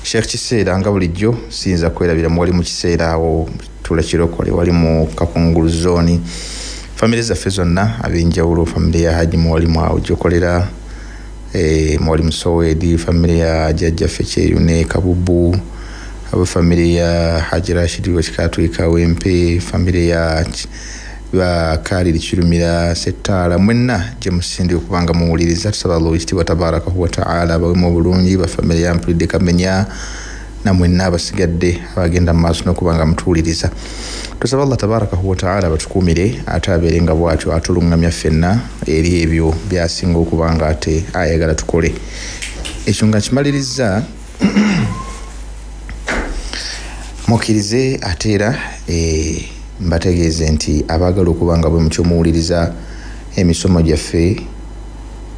Sheikh Kiseera nga bulijjo siyinza kwerabira muwali mu kiseera awo tula kirokole wali mu Kakungulu zone. Famire zaffe zonna ab'enjawulo, famire ya Haji Muwalimu awo gyokolera, Muwalimu Sowedi, famire ya Jjajjaffe Kyeyune Kabubu, aba famire ya Haji Rashid Wekikatwe Kawempe, famire ya Bakaliri Kirumira Settaala, mwenna gye musindika okubanga muwuliriza. Tusaba Allah ow'ekitiibwa tabarakahu wa ta'ala abawemu obulungi, ba famire ya Mpulidde Kamenya na mwenna abasigadde abagenda mu maaso n'okubanga mutuwuliriza. Tusaba Allah tabarakahu wa ta'ala batukuumire ate abeere nga bw'atyo atulungamya ffenna eri ebyo by'asinga okubanga ate ayagala tukole. Ekyo nga kimaliriza, mukkirize ate era mbategeeze nti abaagala okuba nga bwe mutyo muwuliriza emisomo gyaffe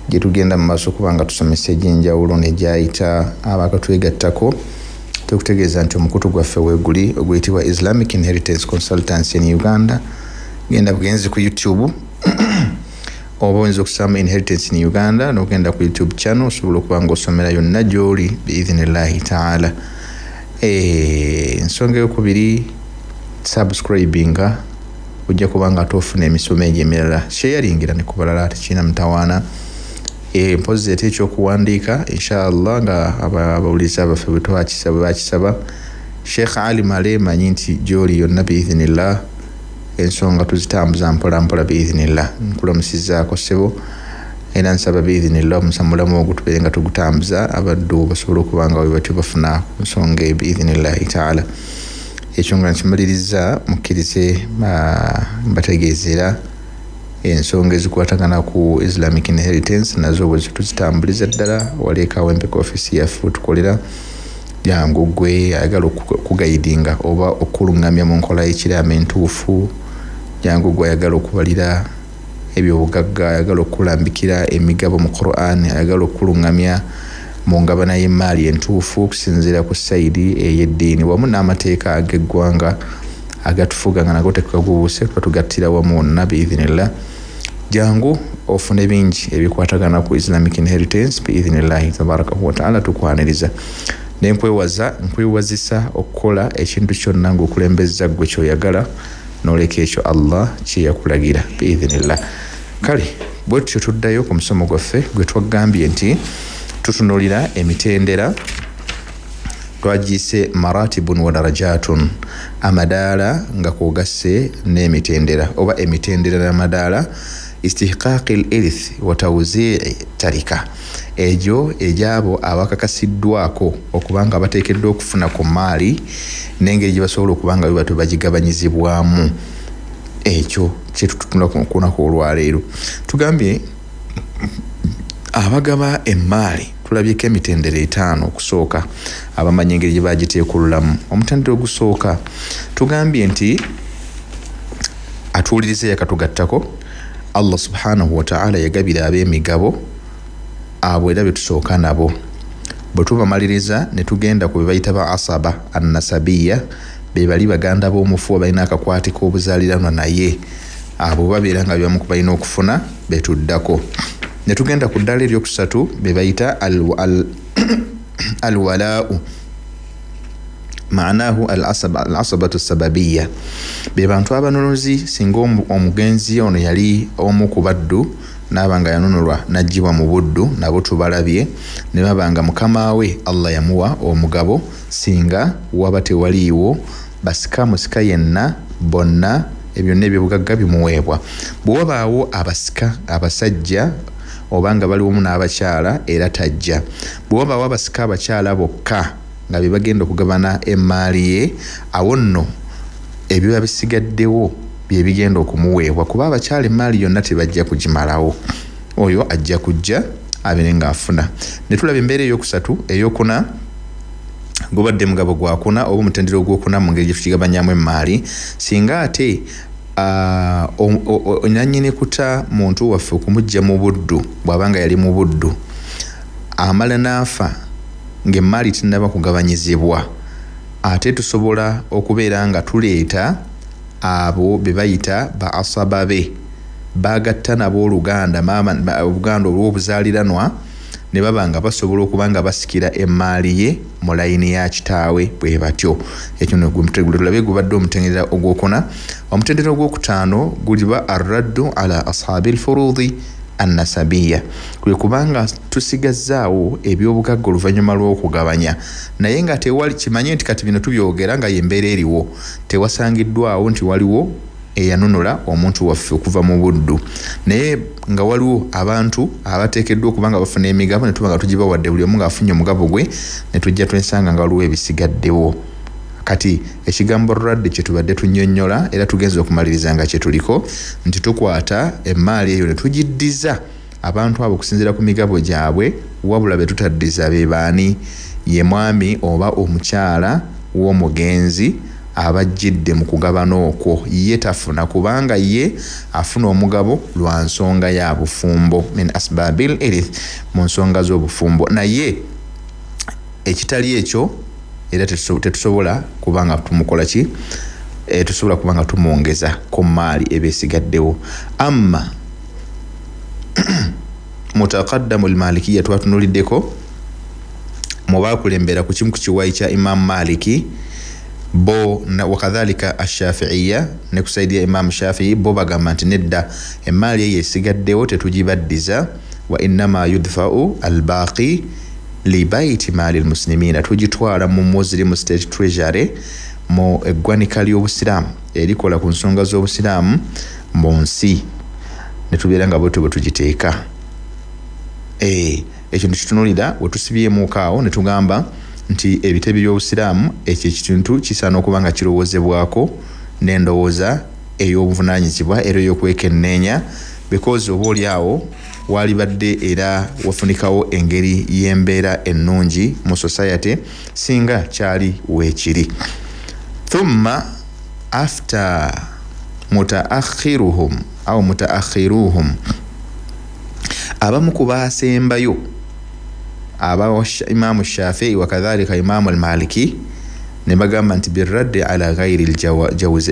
gye tugenda mu maaso okuba nga tusomesa egy'enjawulo n'egyayita abakatwegattako, tukutegeeza nti omukutu gwaffe weeguli oguyitibwa Islamic Inheritance Consultancy in Uganda. Genda bugenzi ku YouTube oba oyinza okusanga Inheritance in Uganda n'ogenda ku YouTube channel osobola okuba nga osomera yonna gy'oli biidhinillahi taala. Ensonga eyokubiri, subscribinga, ojja kuba nga tofuna emisomo egyo emirala, sharingira ne ku balala, tekirina mutawaana. Mpozzi ate ekyokuwandiika inshallah nga abawuliriza baffe bwe bakisaba Sheikh Ali Male, manyi nti gy'oli yonna biidhinillah, ensonga tuzitambuza mpola mpola biidhinillah. Nkulamusizaako ssebo era nsaba biidhinillah omusamulamu ogwo tubeere nga tugutambuza, abaddu basobole okuba nga bwe batyo bafuna ku nsonga eyo biidhinillahi taala. Ekyo nga nkimaliriza, mukkirize mbategeeza ensonga ezikwatagana ku Islamic Inheritance nazo bwe tuzitambuliza ddala. Wali e Kawempe ku ofiisi yaffe tukolera, jangu gwe ayagala okugayidinga oba okulungamya mu nkola y'ekiraamo entuufu, jangu gwe ayagala okubalira ebyobugagga, ayagala okulambikira emigabo mu Quran, ayagala okulungamya mu ngabana y'emmaali entuufu okusinziira ku sayidi ey'eddiini wamu n'amateeka ag'eggwanga agatufuga nga nago tekagubuuse, tuba tugattira wamu wonna biidhinillah. Jangu ofune bingi ebikwatagana ku Islamic Inheritance biidhinillahi tabarakahu wa ta'ala. Tukwaniriza nenkwewaza nkwewazisa okukola ekintu kyonna ng'okulembeza ggwe ky'oyagala n'oleka ekyo Allah kye yakulagira biidhinillah. Kale bwe tutyo tuddayo ku musomo gwaffe gwe twagambye nti tutunuulira emitendera, twagiyise maratibun wa darajatun, amadaala nga kwogasse n'emitendera oba emitendera n'amadaala, istihqaqi l-irth wa tawzii tarika, egyo egyabo abakakasiddwako okuba nga bateekeddwa okufuna ku maali n'engeri gye basobola okuba nga bwe batyo bagigabanyizibwamu. Ekyo kye tutunula ku lunaku olwaleero. Tugambye abagaba emmaali tulabyeko emitendera etaano okusooka, abamanyi engeri gye bagiteekululamu. Omutendera ogusooka tugambye nti atuwuliriza yakatugattako Allah subhanahu wa ta'ala yagabira ab'emigabo abo era be tusooka nabo. Bwe tubamaliriza ne tugenda ku be bayita ba asaba annasabiya, be bali baganda b'omufu abalina akakwate k'obuzaaliranwa naye, abo babeera nga bebamu ku balina okufuna betuddako. Ne tugenda ku ddaala eryokusatu be bayita alwalaau, maanahu al-asabatu sababiya, be bantu abanunuzi. Singa omugenzi ono yali omu ku baddu n'aba nga yanunulwa n'aggyibwa mu buddu, nabo tubalabye, ne baba nga mukama we Allah yamuwa omugabo, singa waba tewaliiwo basika musika yenna bonna ebyonna ebyobugagga bimuweebwa. Bwe wabaawo abasika abasajja oba nga bali wamu n'abakyala era tajja. Bwe wabaawo abasika abakyala bokka nga be bagenda okugabana emmaali ye, awo nno ebiba bisigaddewo bye bigenda okumuweebwa, kuba abakyala emmaali yonna tebajja kugimalawo, oyo ajja kujja abeere ng'afuna. Ne tulaba embeera eyokusatu, eyokuna gubadde mugabo gwakuna oba omutendera ogwokuna mu ngeri gye tukigabanyamu emmaali. Singa ate nannyini kuta muntu waffe okumuggya mu buddu, bw'aba nga yali mu buddu amala n'afa ng'emmaali tennaba kugabanyizibwa, ate tusobola okubeera nga tuleeta abo be bayita ba asaba be bagatta nabo oluganda, maama oluganda olw'obuzaaliranwa, ne baba nga basobola okuba nga basikira emmaali ye mu layini ya kitaawe bwe batyo. Ekyo tulabe gubadde omutendera ogwokuna. Omutendera ogwokutaano guliba arraddu ala ashabi lfurudi annasabiya, kwe kubanga tusigazzaawo ebyobugagga oluvannyuma lw'okugabanya, naye nga tewali kimanye nti kati bino tubyogera nga y'embeera eriwo, tewasangiddwawo nti waliwo eyanunula omuntu waffe okuva mu buddu, naye nga waliwo abantu abateekeddwa okuba nga bafuna emigabo ne tuba nga tugibawadde buli omu ng'afunye omugabo gwe, ne tujja twensanga nga waliwo ebisigaddewo. Kati ekigambo radde kye tubadde tunnyonnyola era tugenza okumaliriza nga kye tuliko nti tukwata emmaali eyo ne tugiddiza abantu abo okusinziira ku migabo gyabwe, wabula be tutaddiza be baani? Ye mwami oba omukyala w'omugenzi abajjidde mu kugabana okwo, ye tafuna kubanga ye afuna omugabo lwa nsonga ya bufumbo, min asbabil irith, mu nsonga z'obufumbo. Naye ekitali ekyo era tetusobola kubanga tumukola ki, tusobola kubanga tumwongeza ku mmaali eba esigaddewo. Amma mutaqaddamu lmalikiya twatunuliddeko mu bakulembera ku kimu ku kiwayi kya Imamu Maliki bo wakadhalika ashafiiya ne kusaidia Imamu Shafii, bo bagamba nti nedda, emmaali eyo esigaddewo tetugibaddiza, wa innama yudfau albaqi libaiti maali lmuslimina, tugitwala mu Muslim State Treasury, mu eggwanika ly'obusiraamu erikola ku nsonga z'obusiraamu mu nsi, ne tubeera nga bwetyo bwe tugiteeka. Ekyo nekitunulira we tusibyemuko awo ne tugamba nti ebitebe by'obusiraamu ekyo ekintu kisaana okuba nga kirowoozebwako n'endowooza ey'obuvunaanyizibwa era ey'okwekenneenya, because oba oli awo walibadde era wafunikawo engeri y'embeera ennungi mu society singa kyali weekiri. Thumma after mutaakhiruhum au mutaakhiruhum, abamu ku baasembayo aba Imamu Shafii wakadhalika Imamu Almaliki ne bagamba nti birraddi ala ghairi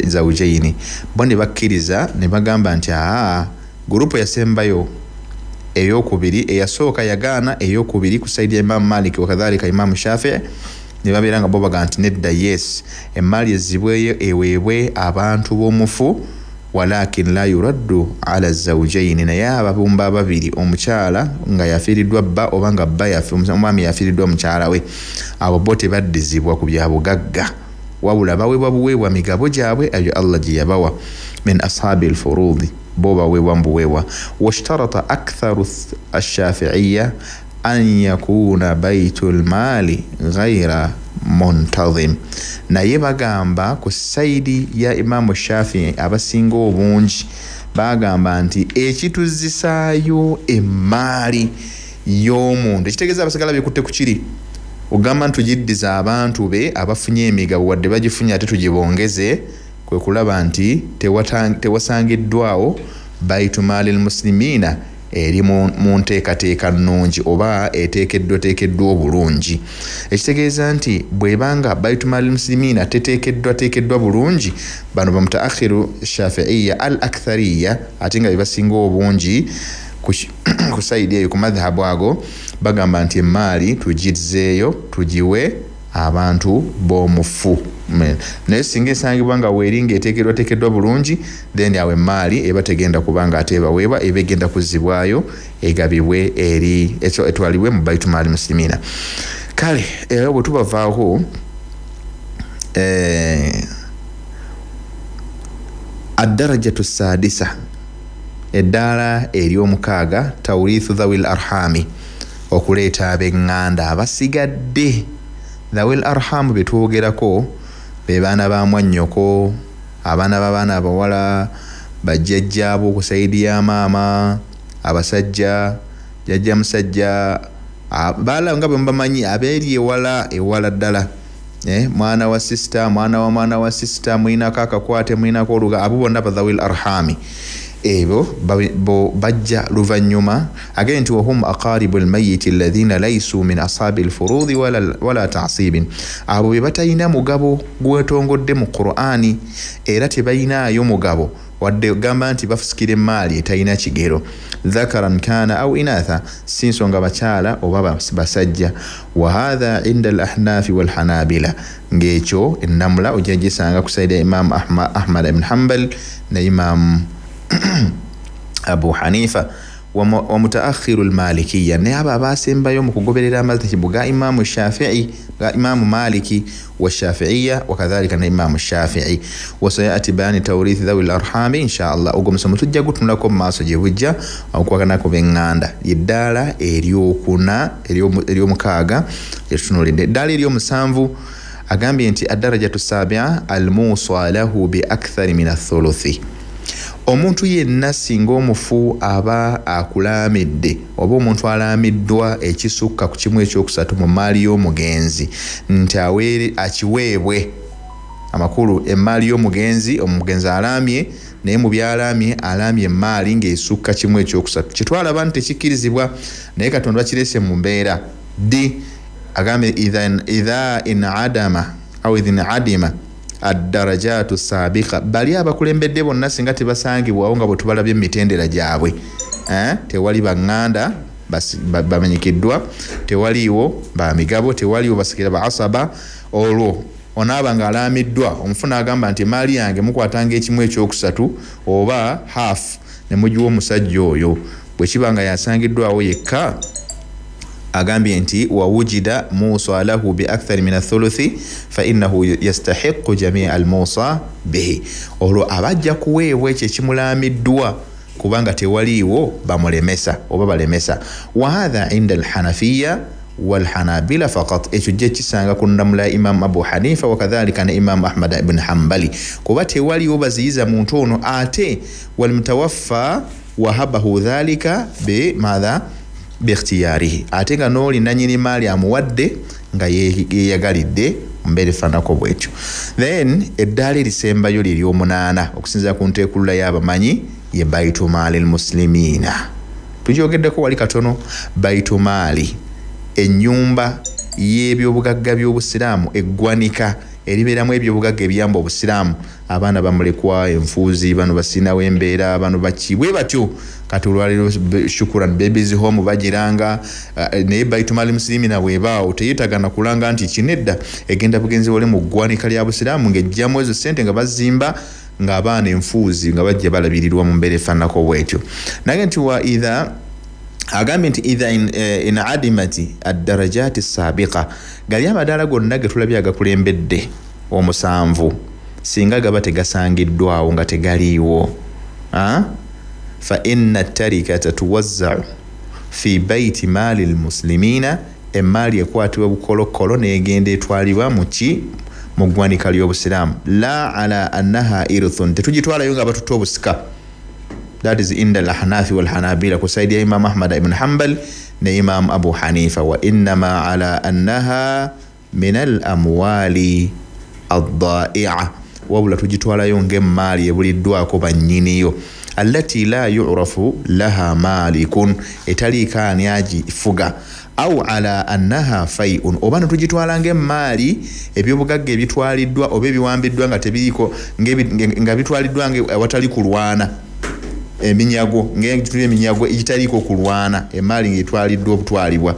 zawjaini, bo ne bakkiriza ne bagamba nti aa, gurupu yasembayo eyokubiri, eyasooka yagaana, eyokubiri ku saidi ya Imamu Maliki wakadhalika Imamu Shafii ne babeera nga bo bagamba nti nedda, yes, emmaali ezzibweyo eweebwe abantu b'omufu, walakin la yuraddu ala zawjaini, naye ababumba ababiri, omukyala nga yafiiriddwa bba oba nga bba omwami yafiiriddwa mukyala we, abo bo tebaddizibwa ku bya bugagga, wabula baweebwa buweebwa migabo gyabwe eyo Allah gye yabawa, min ashabi lfurudi, bo baweebwa mubuweebwa. Washtarata aktharu ashafiiya an yakuna baitu lmaali ghaira muntazim, naye bagamba ku saidi ya Imamu Shafii abasinga obungi bagamba nti ekituzisaayo emmaali y'omuntu, ekitegeeza abasigala bekutte ku kiri ogamba nti tugiddiza abantu be abafunye emigabo wadde bagifunye ate tugibongeze, kwe kulaba nti tewasangiddwawo baitu maali lmuslimina eri mu nteekateeka nnungi oba eteekeddwateekeddwa obulungi. Ekitegeeza nti bw'ebanga baitu maali muslimina teteekeddwateekeddwa bulungi, bano bamutaakhiru shafiiya al akthariya ate nga bebasinga obungi ku saidi eyo ku madhhabu ago, bagamba nti emmaali tugizzeeyo tugiwe abantu b'omufu. Naye singa esangibwa nga weeri ng'eteekeddwateekeddwa bulungi, then awo emmaali eba tegenda kubanga ate ebaweebwa, eba egenda kuzzibwayo egabibwe eri etwalibwe mu baitu maali muslimina. Kale era bwe tubavaako addarajatu sadisa, eddaala ery'omukaaga, tawrithu dhawil arhami, okuleeta ab'eŋŋanda abasigadde. Dhawil arhamu be twogerako be baana ba mwannyoko, abaana b'abaana abawala, bajjajjaabo ku saidi ya maama, abasajja, jjajja musajja, baala nga bwe mubamanyi abeeri ewala ewala ddala, mwana wa sisita, mwana wa sisita, mulinako akakwate, mulinako oluga, abo bonna badhawil arhami ebyo bo bajja luvannyuma. Agende nti wahum aqaribu lmayiti alladhina laisu min ashabi lfurudi wala tasibin, abo be batalina mugabo gwetongodde mu Qur'ani era tebalinayo mugabo Wadde gamba nti bafusikira emaali etalina kigero, dhakaran kana au inatha, si nsonga bakyala oba basajja. Wa hadha inda al ahnafi wal hanabila, ng'ekyo ennamula ojja gisanga ku saidi ya Imam Ahmad ibn Hanbal ne Imam Abu Hanifa. Wa mutaakhiru al-Malikiyya, naye abo abasembayo mu kugoberera amazhibu ga Imamu Shafi'i, ga Imamu Maliki wa Shafi'iyya, wa kadhalika na Imamu Shafi'i. Wa sayati bayani tawrithi dhawi al-arhami insha Allah. Ogwo musomo tujja gutunulako mu maaso gye bujja okwakanako b'eŋŋanda. Ly'eddaala eryokuna eryomukaaga lyetutunuulidde. Eddaala ery'omusanvu agambye nti ad-darajatu sabia al-musa lahu bi akthari min ath-thuluthi. Omuntu yenna singa omufu aba akulaamidde oba omuntu alaamiddwa ekisukka ku kimu ekyokusatu mu maali y'omugenzi nti akiweebwe. Amakulu emaali y'omugenzi, omugenzi alaamye naye mu byalaamye alaamye emaali ng'esukka kimu ekyokusatu. Kitwalaba nti tekikkirizibwa, naye Katonda bakirese mu mbeera d agambye idha inadama au idhin adima ad-darajatu sabiqa, bali abakulembedde bonna singa tebasangibwawo nga bwe tubalabye emitendera gyabwe, tewali baŋŋanda bamanyikiddwa, tewaliiwo bamigabo, tewaliiwo basikira ba asaba. Olwo onaaba nga alaamiddwa omufu n'agamba nti emaali yange mukwatanga ekimu ekyokusatu oba half ne mugiwa omusajja oyo, bwe kiba nga yasangiddwawo yekka agambye nti wawujida musa lahu bi akthari min athuluthi fa innahu yastahiqu jamia almusa bihi, olwo abajja kuweebwa ekyo ekimulaamiddwa kubanga tewaliiwo bamulemesa oba balemesa. Wa hadha inda alhanafiya walhanabila faqat, ekyo jje kisanga ku nnamula ya Imam Abu Hanifa wa kadhalika ne Imam Ahmad ibn Hanbali, kuba tewaliiwo baziyiza muntu ono. Ate walmutawaffa wahabahu dhalika bi madha bikhtiyarihi, ate nga n'oli nannyini maali amuwadde nga yeeyagalidde mbeera efaananako bwetyo. Then eddaala erisembayo lye ly'omunaana okusinziira ku nteekulula y'abamanyi ye baitu maali lmuslimina. Tukyogeddeko wali katono. Baitu maali, ennyumba y'ebyobugagga by'obusiraamu, eggwanika eribeeramu ebyobugagga ebiyamba obusiraamu. Abaana bamulekwa, enfuuzi, bano basinawo embeera, bano baki bwe batyo. Kati olwaleero shukuran babies home bagiranga, naye baitu maali muslimina bwebaawo teyeetagana kulanga nti kinedda, egenda bugenzi wali mu ggwanika lya busiraamu ng'ejjamu ezo ssente nga bazimba ng'abaana enfuuzi nga bajja balabirirwa mu mbeera efaananako bwetyo. Naye nti wa idha agambye nti idha in adimati ad-darajati sabiqa, gali amadaala gonna ge tulabye agakulembedde omusanvu singa gaba tegasangiddwawo nga tegaliiwo, fa inna tarikata tuwazza'u fi baiti maali lmuslimina, emaali ekwatibwa bukolokolo n'egenda etwalibwa muki mu ggwanika ly'obusiraamu. La ala annaha irthun, tetugitwalayo nga batutte obusika. That is inda al-Hanafi wal-Hanabila, ku saidi ya Imam Ahmad ibn Hanbal ne Imam Abu Hanifa. Wa innama ala annaha min al-amwali ad-da'i'a, wabula tugitwalayo ng'emmaali ebuliddwako bannyiniyo, allati la yu'rafu laha malikun, etaliiko ani agifuga, au ala annaha fai'un, oba netugitwala ng'emmaali ebyobugagga ebitwaliddwa oba ebiwambiddwa nga tebiriiko, nga bitwaliddwa awatali kulwana, eminyago ng'etuli eminyago egitaliiko kulwana, emaali ng'etwaliddwa obutwalibwa.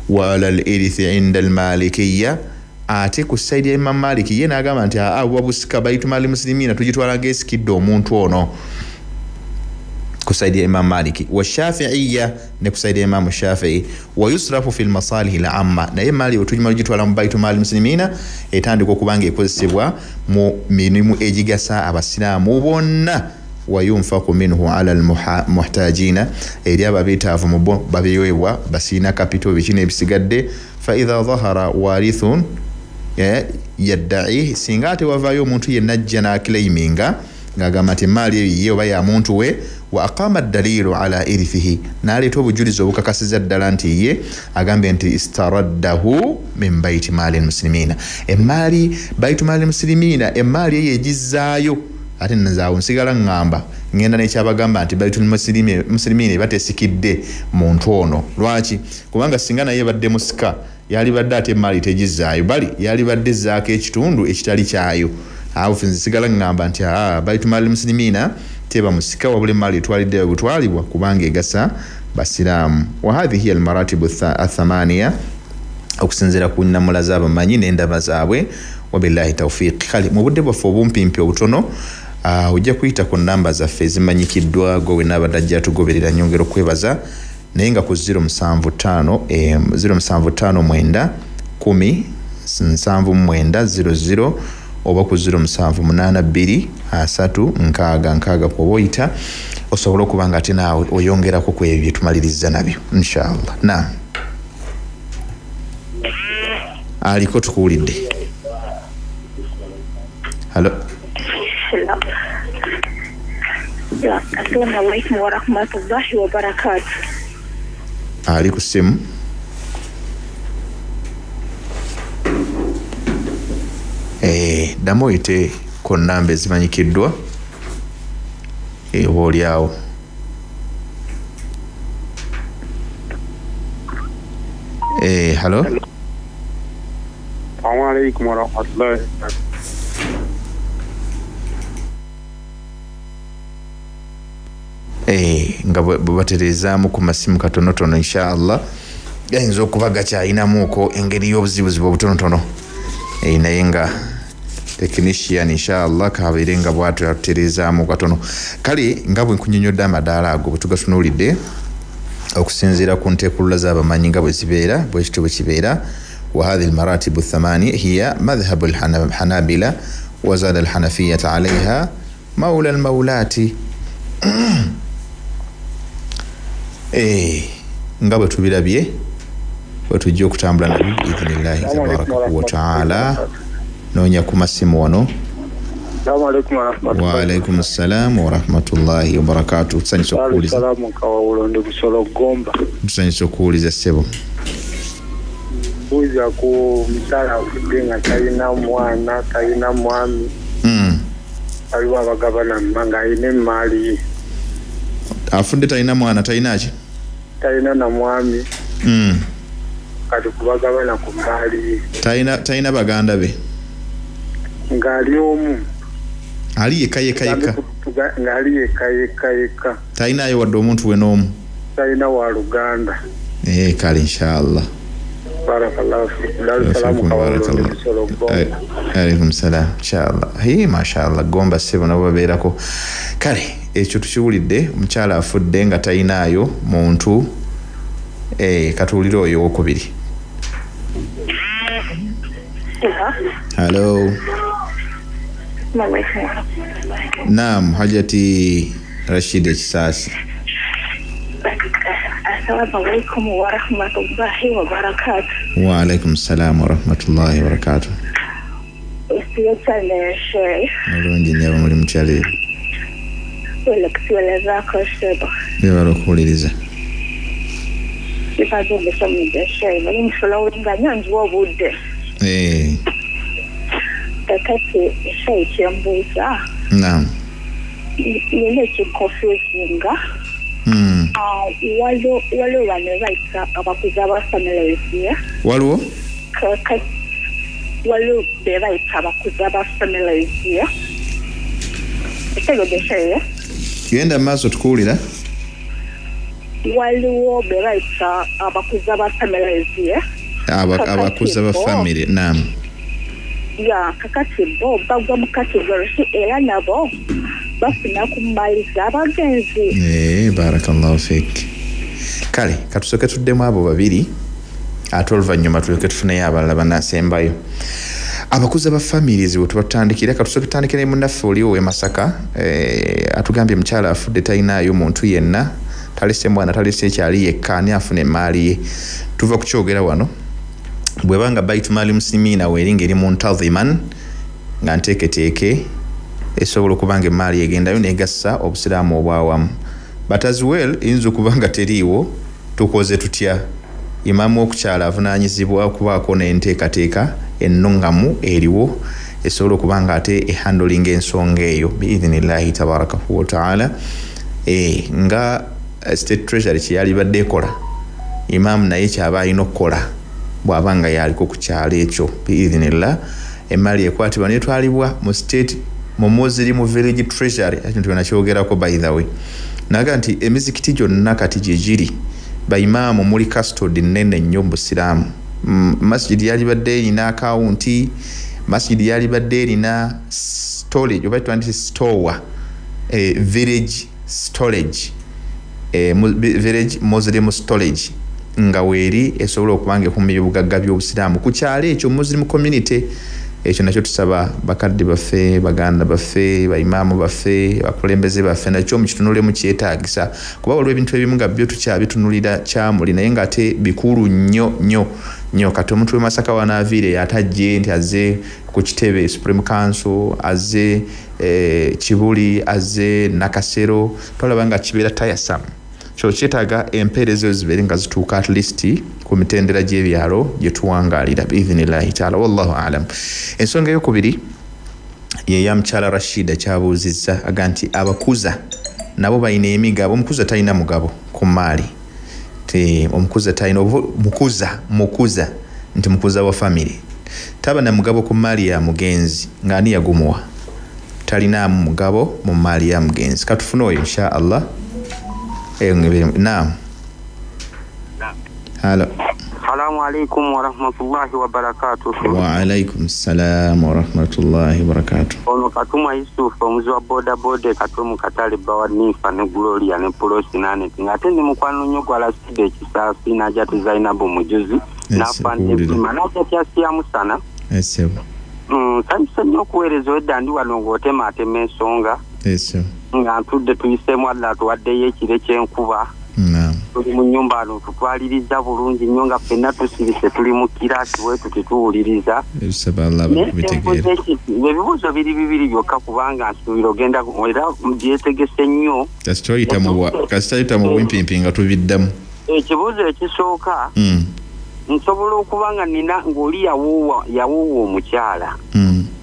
Wala al-irithi inda al-malikiyya, ate ku saidi ya Imam Maliki ye n'agamba nti aa buba busika baitu maali muslimina tugitwala ng'esikidde omuntu ono, ku saidi ya Imam Maliki. Wa Shafi'iyya, ne ku saidi ya Imam Shafi'i. Wa yusrafu fi al-masalihi al-amma, naye emaali bwe tugitwala mu baitu maali muslimina etandika okuba ng'ekozesebwa mu mirimu egigasa abasiraamu bonna. Wa yunfaku minhu ala al-muhtajina, eri ababeetaavu mu bo babiweebwa basiina kapito biki n'ebisigadde. Fa idha dhahara warithun yadda'i, singa ate wavaayo omuntu yenna ajja n'aclaiminga ng'agamba nti emaali eyo ye oba ya muntu we, wa aqama ad-dalilu ala irithihi, n'aleeta obujulizi obukakasiza ddala nti ye, agambye nti istaraddahu min baiti maali muslimina, emaali baitu maali muslimina emaali eyo egizzaayo. Ate nzaawo nsigala ŋŋamba ŋŋenda n'ekyabagamba nti baitul muslimina eba tesikidde muntu ono. Lwaki? Kubanga singa naye badde musika yalibadde ate emaali tegizzaayo, bali yalibadde ezzaako ekitundu ekitali kyayo. Awo nsigala ŋŋamba nti baitu maali muslimina Teba musika wabula emaali etwaliddeyo butwalibwa kubanga egasa basiraamu. Wa hadhihi almaratibu athamaniya, okusinziira ku nnamula z'abamanyi n'endaba zaabwe. Wabillahi tawfiq. Kale mu budde bwaffe obumpimpi obutono, ojja kuyita ku nnamba zaffe ezimanyikiddwa gwe wenna abadde ajja tugoberera, nyongera okwebaza, naye nga ku 075 075 9 10 79 00 oba ku 0782 3 6 6 kwoba oyita osobola okuba nga ate naawe oyongerako ku ebyo bye tumaliriza nabyo inshallah. Naam, aliko tukuwulidde. Halo. Assalamu alaikum warahmatullahi wabarakatuh. Ali ku ssimu. Ddamu oyite ku nnamba ezimanyikiddwa oba oli awo. Halo. Assalamu alaikum warahmatullahi. Nga bwe batereezaamu ku masimu katonotono inshallah, gayinza okuba gakyayinamuuko engeri y'obuzibuzibu obutonotono, naye nga technician inshallah kabeere nga bw'atyo atutereezaamu katono. Kale nga bwe nkunnyonnyodde amadaala ago bwe tugatunuulidde okusinziira ku nteekulula z'abamanyi nga bwe zibeera, bwe kityo bwe kibeera. Wa hadhihi almaratibu thamani hiya madhhabu alhanabila wa zada alhanafiyata alayha maula almaulati. Nga bwe tubirabye bwe tujja okutambula nabyo biidhinillahi tabaraka wa taala. Noonya ku masimu wano. Wa alaikum assalam wa rahmatullahi wa barakatuh. Tusanyusa okuwuliza. Tusanyusa okuwuliza ssebo. Mbuuza ku mukyala afudde nga talina mwana, talina mwami, waliwo abagabana nga alina emaali ye. Afudde talina mwana, talina ki? Talina na mwami. Kati kubagabana ku mmaali ye. Talina baganda be? Ng'ali omu. Ali yekka yekka yekka? Ng'ali yekka yekka yekka. Talinayo wadde omuntu we n'omu? Talina wa luganda. Kale inshallah. Barakallahu fiik. Salamu alaikum salam. Inshallah. Hii mashallah, gomba ssebo nabo babeerako. Kale ekyo tukiwulidde, omukyala afudde nga talinaayo muntu. Katuwulire oyo owokubiri. Hello. Naam, Hajati Rashid Kisaasi. Assalamu alaikum wa rahmatullahi wa barakatuh. Wa alaikum salam wa rahmatullahi wa barakatuh. Mulungi nnyabo, muli mutya leero? Beebala okuwuliriza. Kakati sheikh kyembuuza. Naam. Nina ekikonfusinga. Waliwo bano bayita abakuza ba families. Waliwo? Waliwo be bayita abakuza ba families. Etegedde sheikh? Genda maaso tukuwulira. Waliwo be bayita abakuza ba families. Abakuza ba family, naam. Ya kakati bo bagwa mu category era nabo bafuna ku mali z'abagenzi. Barakallahu fik. Kale katusooke tuddemu abo babiri ate oluvannyuma tuleke tufuneyo abalala banaasembayo. Abakuza ba families bwe tubatandikira, katusooke tutandikire munnaffe oli ow'e Masaka. Atugambye mukyala afudde talinaayo muntu yenna, talese mwana, talese ekyali yekka, ani afuna emaali ye. Tuva kukyogera wano bwebanga baitu mali muslimina weeri ng'eri muntadhiman, nga nteeketeeke esobola okuba nga emaali egendayo negassa obusiraamu obwawamu. But as well eyinza okuba nga teriiwo, tukoze tutya? Imaamu w'okukyala avunaanyizibwa okubaako n'enteekateeka ennungamu eriwo esobola okuba nga ate ehandlinga ensonga eyo biidhinillahi tabaraka wa taala. Nga state treasury kyeyalibadde ekola, imaamu naye kyaba alina okukola bw'aba nga yaliko ku kyalo ekyo biidhinillah, emaali ekwatibwa netwalibwa mu state mu Muslim Village Treasury, ekintu nakyogerako by the way. Naga nti emizikiti gyonna kati gye giri baimaamu muli custody nnene nnyo mu Busiraamu. Masjid yalibadde erina akawunti, masjid yalibadde erina storage, oba twandise store, village storage, village Muslim storage nga weeri esobola okuba nga ekuuma ebyobugagga by'Obusiraamu ku kyalo ekyo Muslim community. Ekyo nakyo tusaba bakadde baffe, baganda baffe, baimaamu baffe, abakulembeze baffe, nakyo mukitunulemu kyetaagisa, kuba waliwo ebintu ebimu nga byo tukyabitunulira kyamuli naye ng'ate bikulu nnyo nnyo nnyo. Kati omuntu w'e Masaka wanaaviire atajje nti azze ku kitebe Supreme Council, azze Kibuli, azze Nakasero, twalaba nga kibeera tiresome. So kyetaaga empeereza ezo zibeere nga zituuka at least ku mitendera gy'ebyalo gye tuwangaalira biidhinillahi taala, wallahu alam. Ensonga eyokubiri ye ya mukyala Rashida kyabuuzizza, aga nti abakuza nabo balina emigabo. Omukuza talina mugabo ku mmaali, omukuza talina mukuza nti mukuza wa famire taba na mugabo ku mmaali ya mugenzi, ng'ani yagumuwa? Talinaamu mugabo mu mmaali ya mugenzi. Katufune oyo insha Allah. Naam. Halo. Assalamu alaikum wa rahmatullahi wa barakatuh. Wa alaikum salam wa rahmatullahi wa barakatuh. Ono Katumwa Yusuf omuzi wa boda boda Katwe katale bawa Nifa ne Gloria ne Polosi nane. Ngate ndi mukwano nnyo gwa Laside Ekisaafi n'Ajati Zainabu Mujuzi n'afande Manaja Kyasiya Musana. Esebo. Nsanyuse nnyo okuweereza edda ndi wano ng'otemaatema ensonga. Esebo. Nga ntudde tuyiseemu Allah atuwaddeyo ekire ky'enkuba. Tuli mu nnyumba ano tutwaliriza bulungi nnyo nga ffenna tusirise, tuli mu kiraasi bwetu tetuwuliriza. Ebibuuzo biri bibiri byokka kubanga nsuubira ogenda era gyetegese nnyo. Kasita oyita mu bumpimpi nga tubiddamu. Ekibuuzo ekisooka, nsobola okuba nga nina ng'oli yawoowa omukyala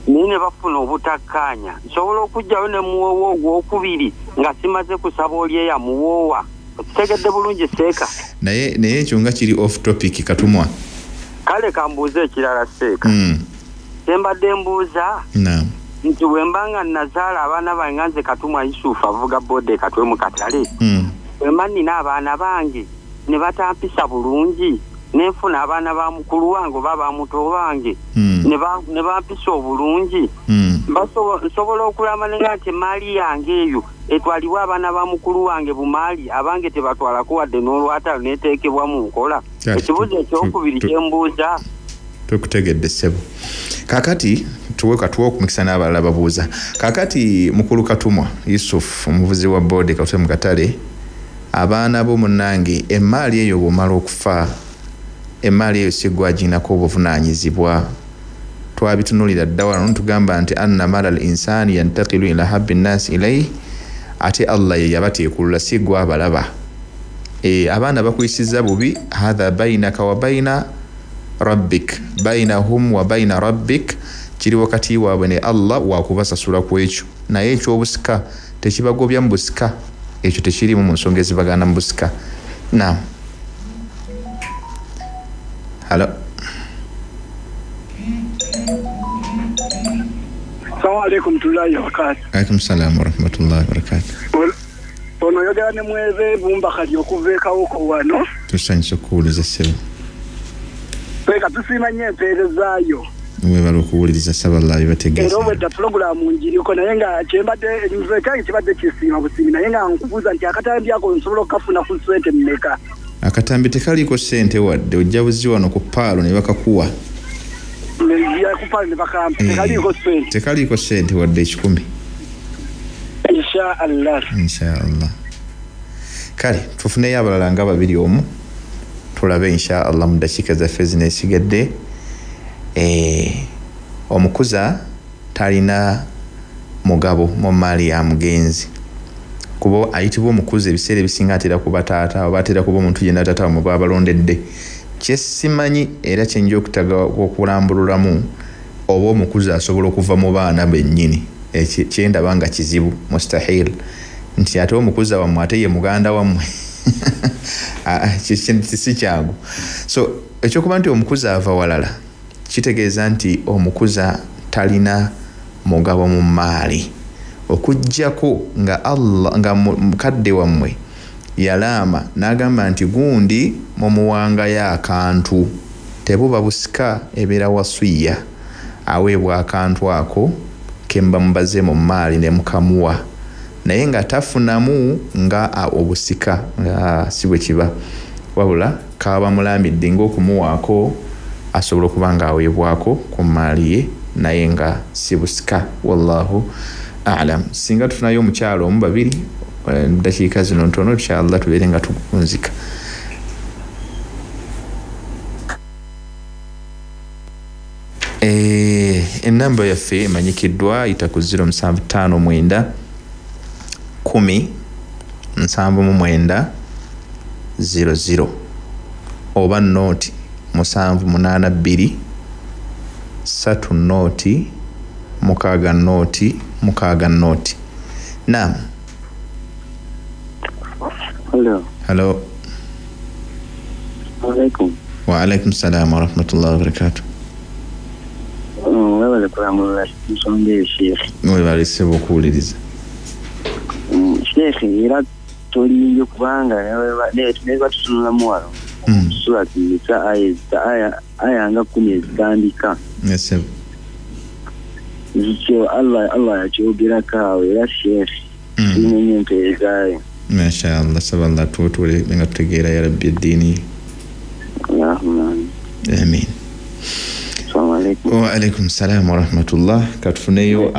naye ne bafuna obutakkaanya, nsobola okuggyayo ne muwoowa ogwokubiri nga simaze kusaba oli eyamuwoowa? Okitegedde bulungi Seeka? Naye ekyo nga kiri off topic Katumwa. Kale kambuuze ekirala Seeka. Kyembadde mbuuza nti bwe mba nga nazaala abaana bange nga nze Katumwa Yusufu avuga boda e Katwe mu katale, bwe mba nina abaana bange ne batampisa bulungi, nenfuna abaana ba mukulu wange oba ba muto wange ne bampisa obulungi, nsobola okulamba nenga nti emaali yange eyo etwalibwa abaana ba mukulu wange bumaali, abange tebatwalako wadde n'olwatalo neteekebwa mu nkola. Ekibuuzo ekyokubiri kyembuuza. Tukutegedde ssebo. Kaakati tuwe okumukisa n'abalala babuuza. Kaakati mukulu Katumwa Yusuf omuvuzi wa boda Katwe mu katale, abaana bo munnange emaali eyo bw'omala okufa, emaali eyo si gwe aginako obuvunaanyizibwa. Twabitunulira dda wano tugamba nti anna mala al insani yantaqilu ila habbi nnasi ilayhi, ate Allah ye yabateekulula si gwe abalaba. Abaana bakuyisizza bubi, hatha bainaka wa baina rabbik, bainahum wa baina rabbik, kiri wakati waabwe ne Allah wakubasasula ku ekyo. Naye ekyobusika tekibagobya mu busika, ekyo tekirimu mu nsonga ezibagaana mu busika. Naam. Halo. Assalamu alaikum warahmatullahi wabarakatuh. Alaikum salam warahmatullahi wabarakatuh. Ono yogera ne mweze Bumba kali okuva e Kawoko wano. Tusanyuse okuwuliza ssebo. Tweka tusiima nnyo empeerezaayo. Mwebale okuwuliriza, ssaba Allah bibategeeze. Era obwedda pulogulaamu njiriko naye nga kyembadde nze kyange kibadde kisiima busiimi, naye nga nkubuuza nti akatambi ako nsobola okukafuna ku ssente mmeka? Akatambi tekaliiko ssente wadde, ojja buzi wano ku paalo ne bakakuwa. Tekaliiko ssente. Tekaliiko ssente wadde 1,000. Insha Allah. Insha Allah. Kale tufuneyo abalala nga babiri omu tulabe insha Allah mu dakiika zaffe zino esigadde. Omukuza talina mugabo mu mmaali ya mugenzi, kuba ayitibwa omukuza ebiseera ebisinga atera kuba taata oba atera kuba omuntu yenna taata wamwe bw'abalondedde. Kyesimanyi era kyenja okutaga okulambululamu oba omukuza asobola okuva mu baana bennyini, kyendaba nga kizibu mustahil nti ate omukuza wammwe ate ye muganda wammwe si kyangu. So ekyokuba nti omukuza ava walala kitegeeza nti omukuza talina mugabo mu maali, okuggyako nga Allah nga mukadde wammwe yalaama n'agamba nti gundi mumuwangayo akantu, tebuba busika, ebeera wasuya, aweebwa akantu ako kemba mubaze mu maali ne mukamuwa, naye nga tafunamu nga obusika, si bwe kiba, wabula kaba mulambidde ng'okumuwaako asobola okuba nga aweebwako ku maali ye, naye nga si busika. Wallahu a'lam. Singa tufunayo omukyalo omu babiri dakiika zino ntono, inshallah tubeere nga tukunzika. Enamba yaffe emanyikiddwa, yita ku 0759 10 79 00 oba noti 782 3 noti 6 noti 6 noti. Naam. Hello. Hello. Alaikum. Wa alaikum salam wa rahmatullahi wa barakatuh. Webale kulamula nsonga eyo Sheikh. Webale ssebo okuwuliriza. Sheikh, era tolinyo kubanga ne batutunulamu wano. Sura za aya nga 10 ezitandika. Yes sir. Zikyo Allah yakyogerako awo era Sheikh. Sinenye mpeerezaayo. Masha Allah, saba Allah tuwetule nga tutegeera ya Rabbi eddiini. Allahumma amin. Wa alaikum salam wa rahmatullah. Katufuneyo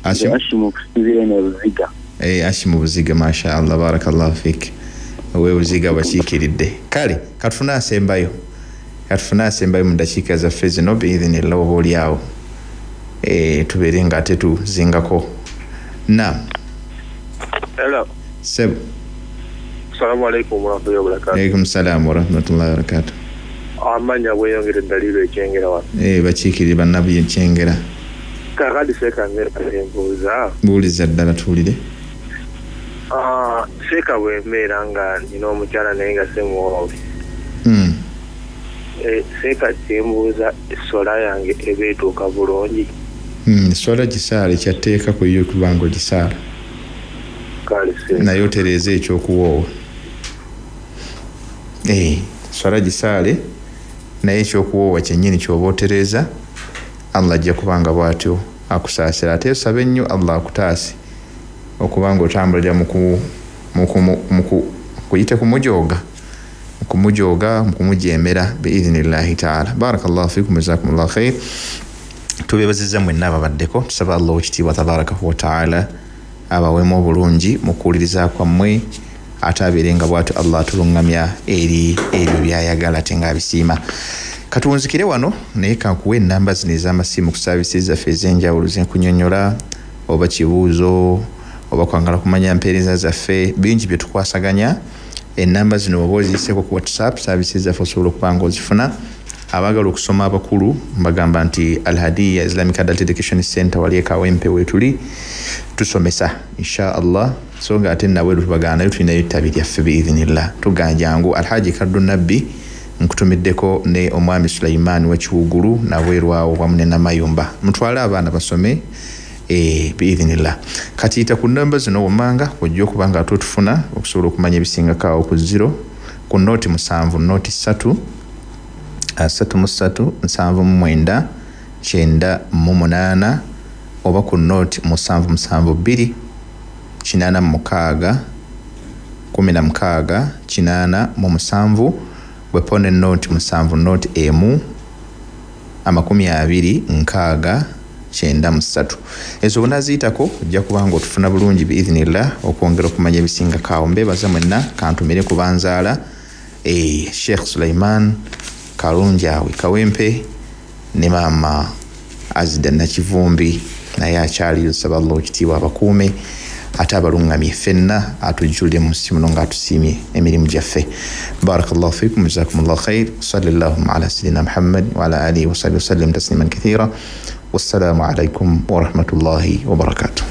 Ashimu Buziga. Ashimu Buziga, masha Allah, barakallahu fik. Owe Buziga bakiikiridde. Kale katufune asembayo, mu dakiika zaffe zino biidhinillah, oba oli awo tubeere nga ate tuzingako. Naam. Hello. Sebo. Assalamu alaikum wa rahmatullahi wa barakatuh. Alaikum salam wa rahmatullahi wa barakatuh. Amanya bweyongera eddaliro ekyengera wano. Bakiikirire bannabi ekyengera. Kakati seeka mbuuza. Buuliza ddala tuwulire. Seeka bwe mbeera nga nina omukyala naye nga simuwoowe. Seeka kyembuuza, essola yange eba etuuka bulungi? Essola gisaala, kyatteeka ku yo kubanga ogisaala. Naye otereeze ekyokuwoowa. Swala gisaale, naye ekyokuwoowa kyennyini ky'oba otereeza, Allah ajja kubanga bw'atyo akusaasira. Ate osabe nnyo Allah akutaase okubanga otambulira kuyite kumujooga, mukumujeemera biidhinillahi taala. Barakallahu fikum, jazakumullahu khair. Tubeebazizza mwenna ababaddeko, tusaba Allah owekitiibwa tabarakahu wataala abaweemu obulungi mu kuwuliriza kwammwe, ate abeere nga bw'atyo Allah atuluŋŋamya eri ebyo by'ayagala ate ng'abisiima. Katuwunzikire wano, naye kankuwe ennamba zino ez'amasimu ku saavisi zaffe ez'enjawulo zenkunyonnyola, oba kibuuzo oba kwagala kumanya mpeereza zaffe, bingi bye tukwasaganya. Ennamba zino oba oziyiseeko ku WhatsApp, saavisi zaffe osobola okuba nga ozifuna. Abaagala okusoma abakulu mbagamba nti Al-Hadiya Islamic Adult Education Center wali e Kawempe weetuli tusomesa insha Allah. So nga ate nabweru tubagana nayo tulinayo ettabi lyaffe biidhinillah. Tuganjangu Alhaji Kaddu Nabbi nkutumiddeko ne omwami Sulaiman w'Ekiwugulu nabweru awo wamu ne Namayumba. Mutwale abaana basome biidhinillah. Kati yita ku namba zino wammanga ojja okuba nga tutufuna okusobola okumanya ebisingako awo ku 0 ku noti 7 noti 3 3 3 79 98 oba ku noti 772 86 16 87 bwepone noti 7 noti emu 20 6 93. Ezo bw'onaaziyitako ojja kubanga otufuna bulungi biidhinillah okwongera okumanya ebisingako awo. Mbeebaza mwenna, kantumire ku banzaala Sheikh Sulaiman Kalungi awe Kawempe ne maama Azida Nakivumbi naye akyaliyo, nsaba Allah ekitiibwa abakuume ate abaluŋŋamye ffenna, atujjulire mu nsi muno ng'atusiimye emirimu gyaffe. Barakallahu fikum, jazakumullahu khair. Sallallahu ala sayyidina Muhammad wa ala alihi wa sahbihi wasallam tasliman kathira. Wassalamu alaikum wa rahmatullahi wa barakatuh.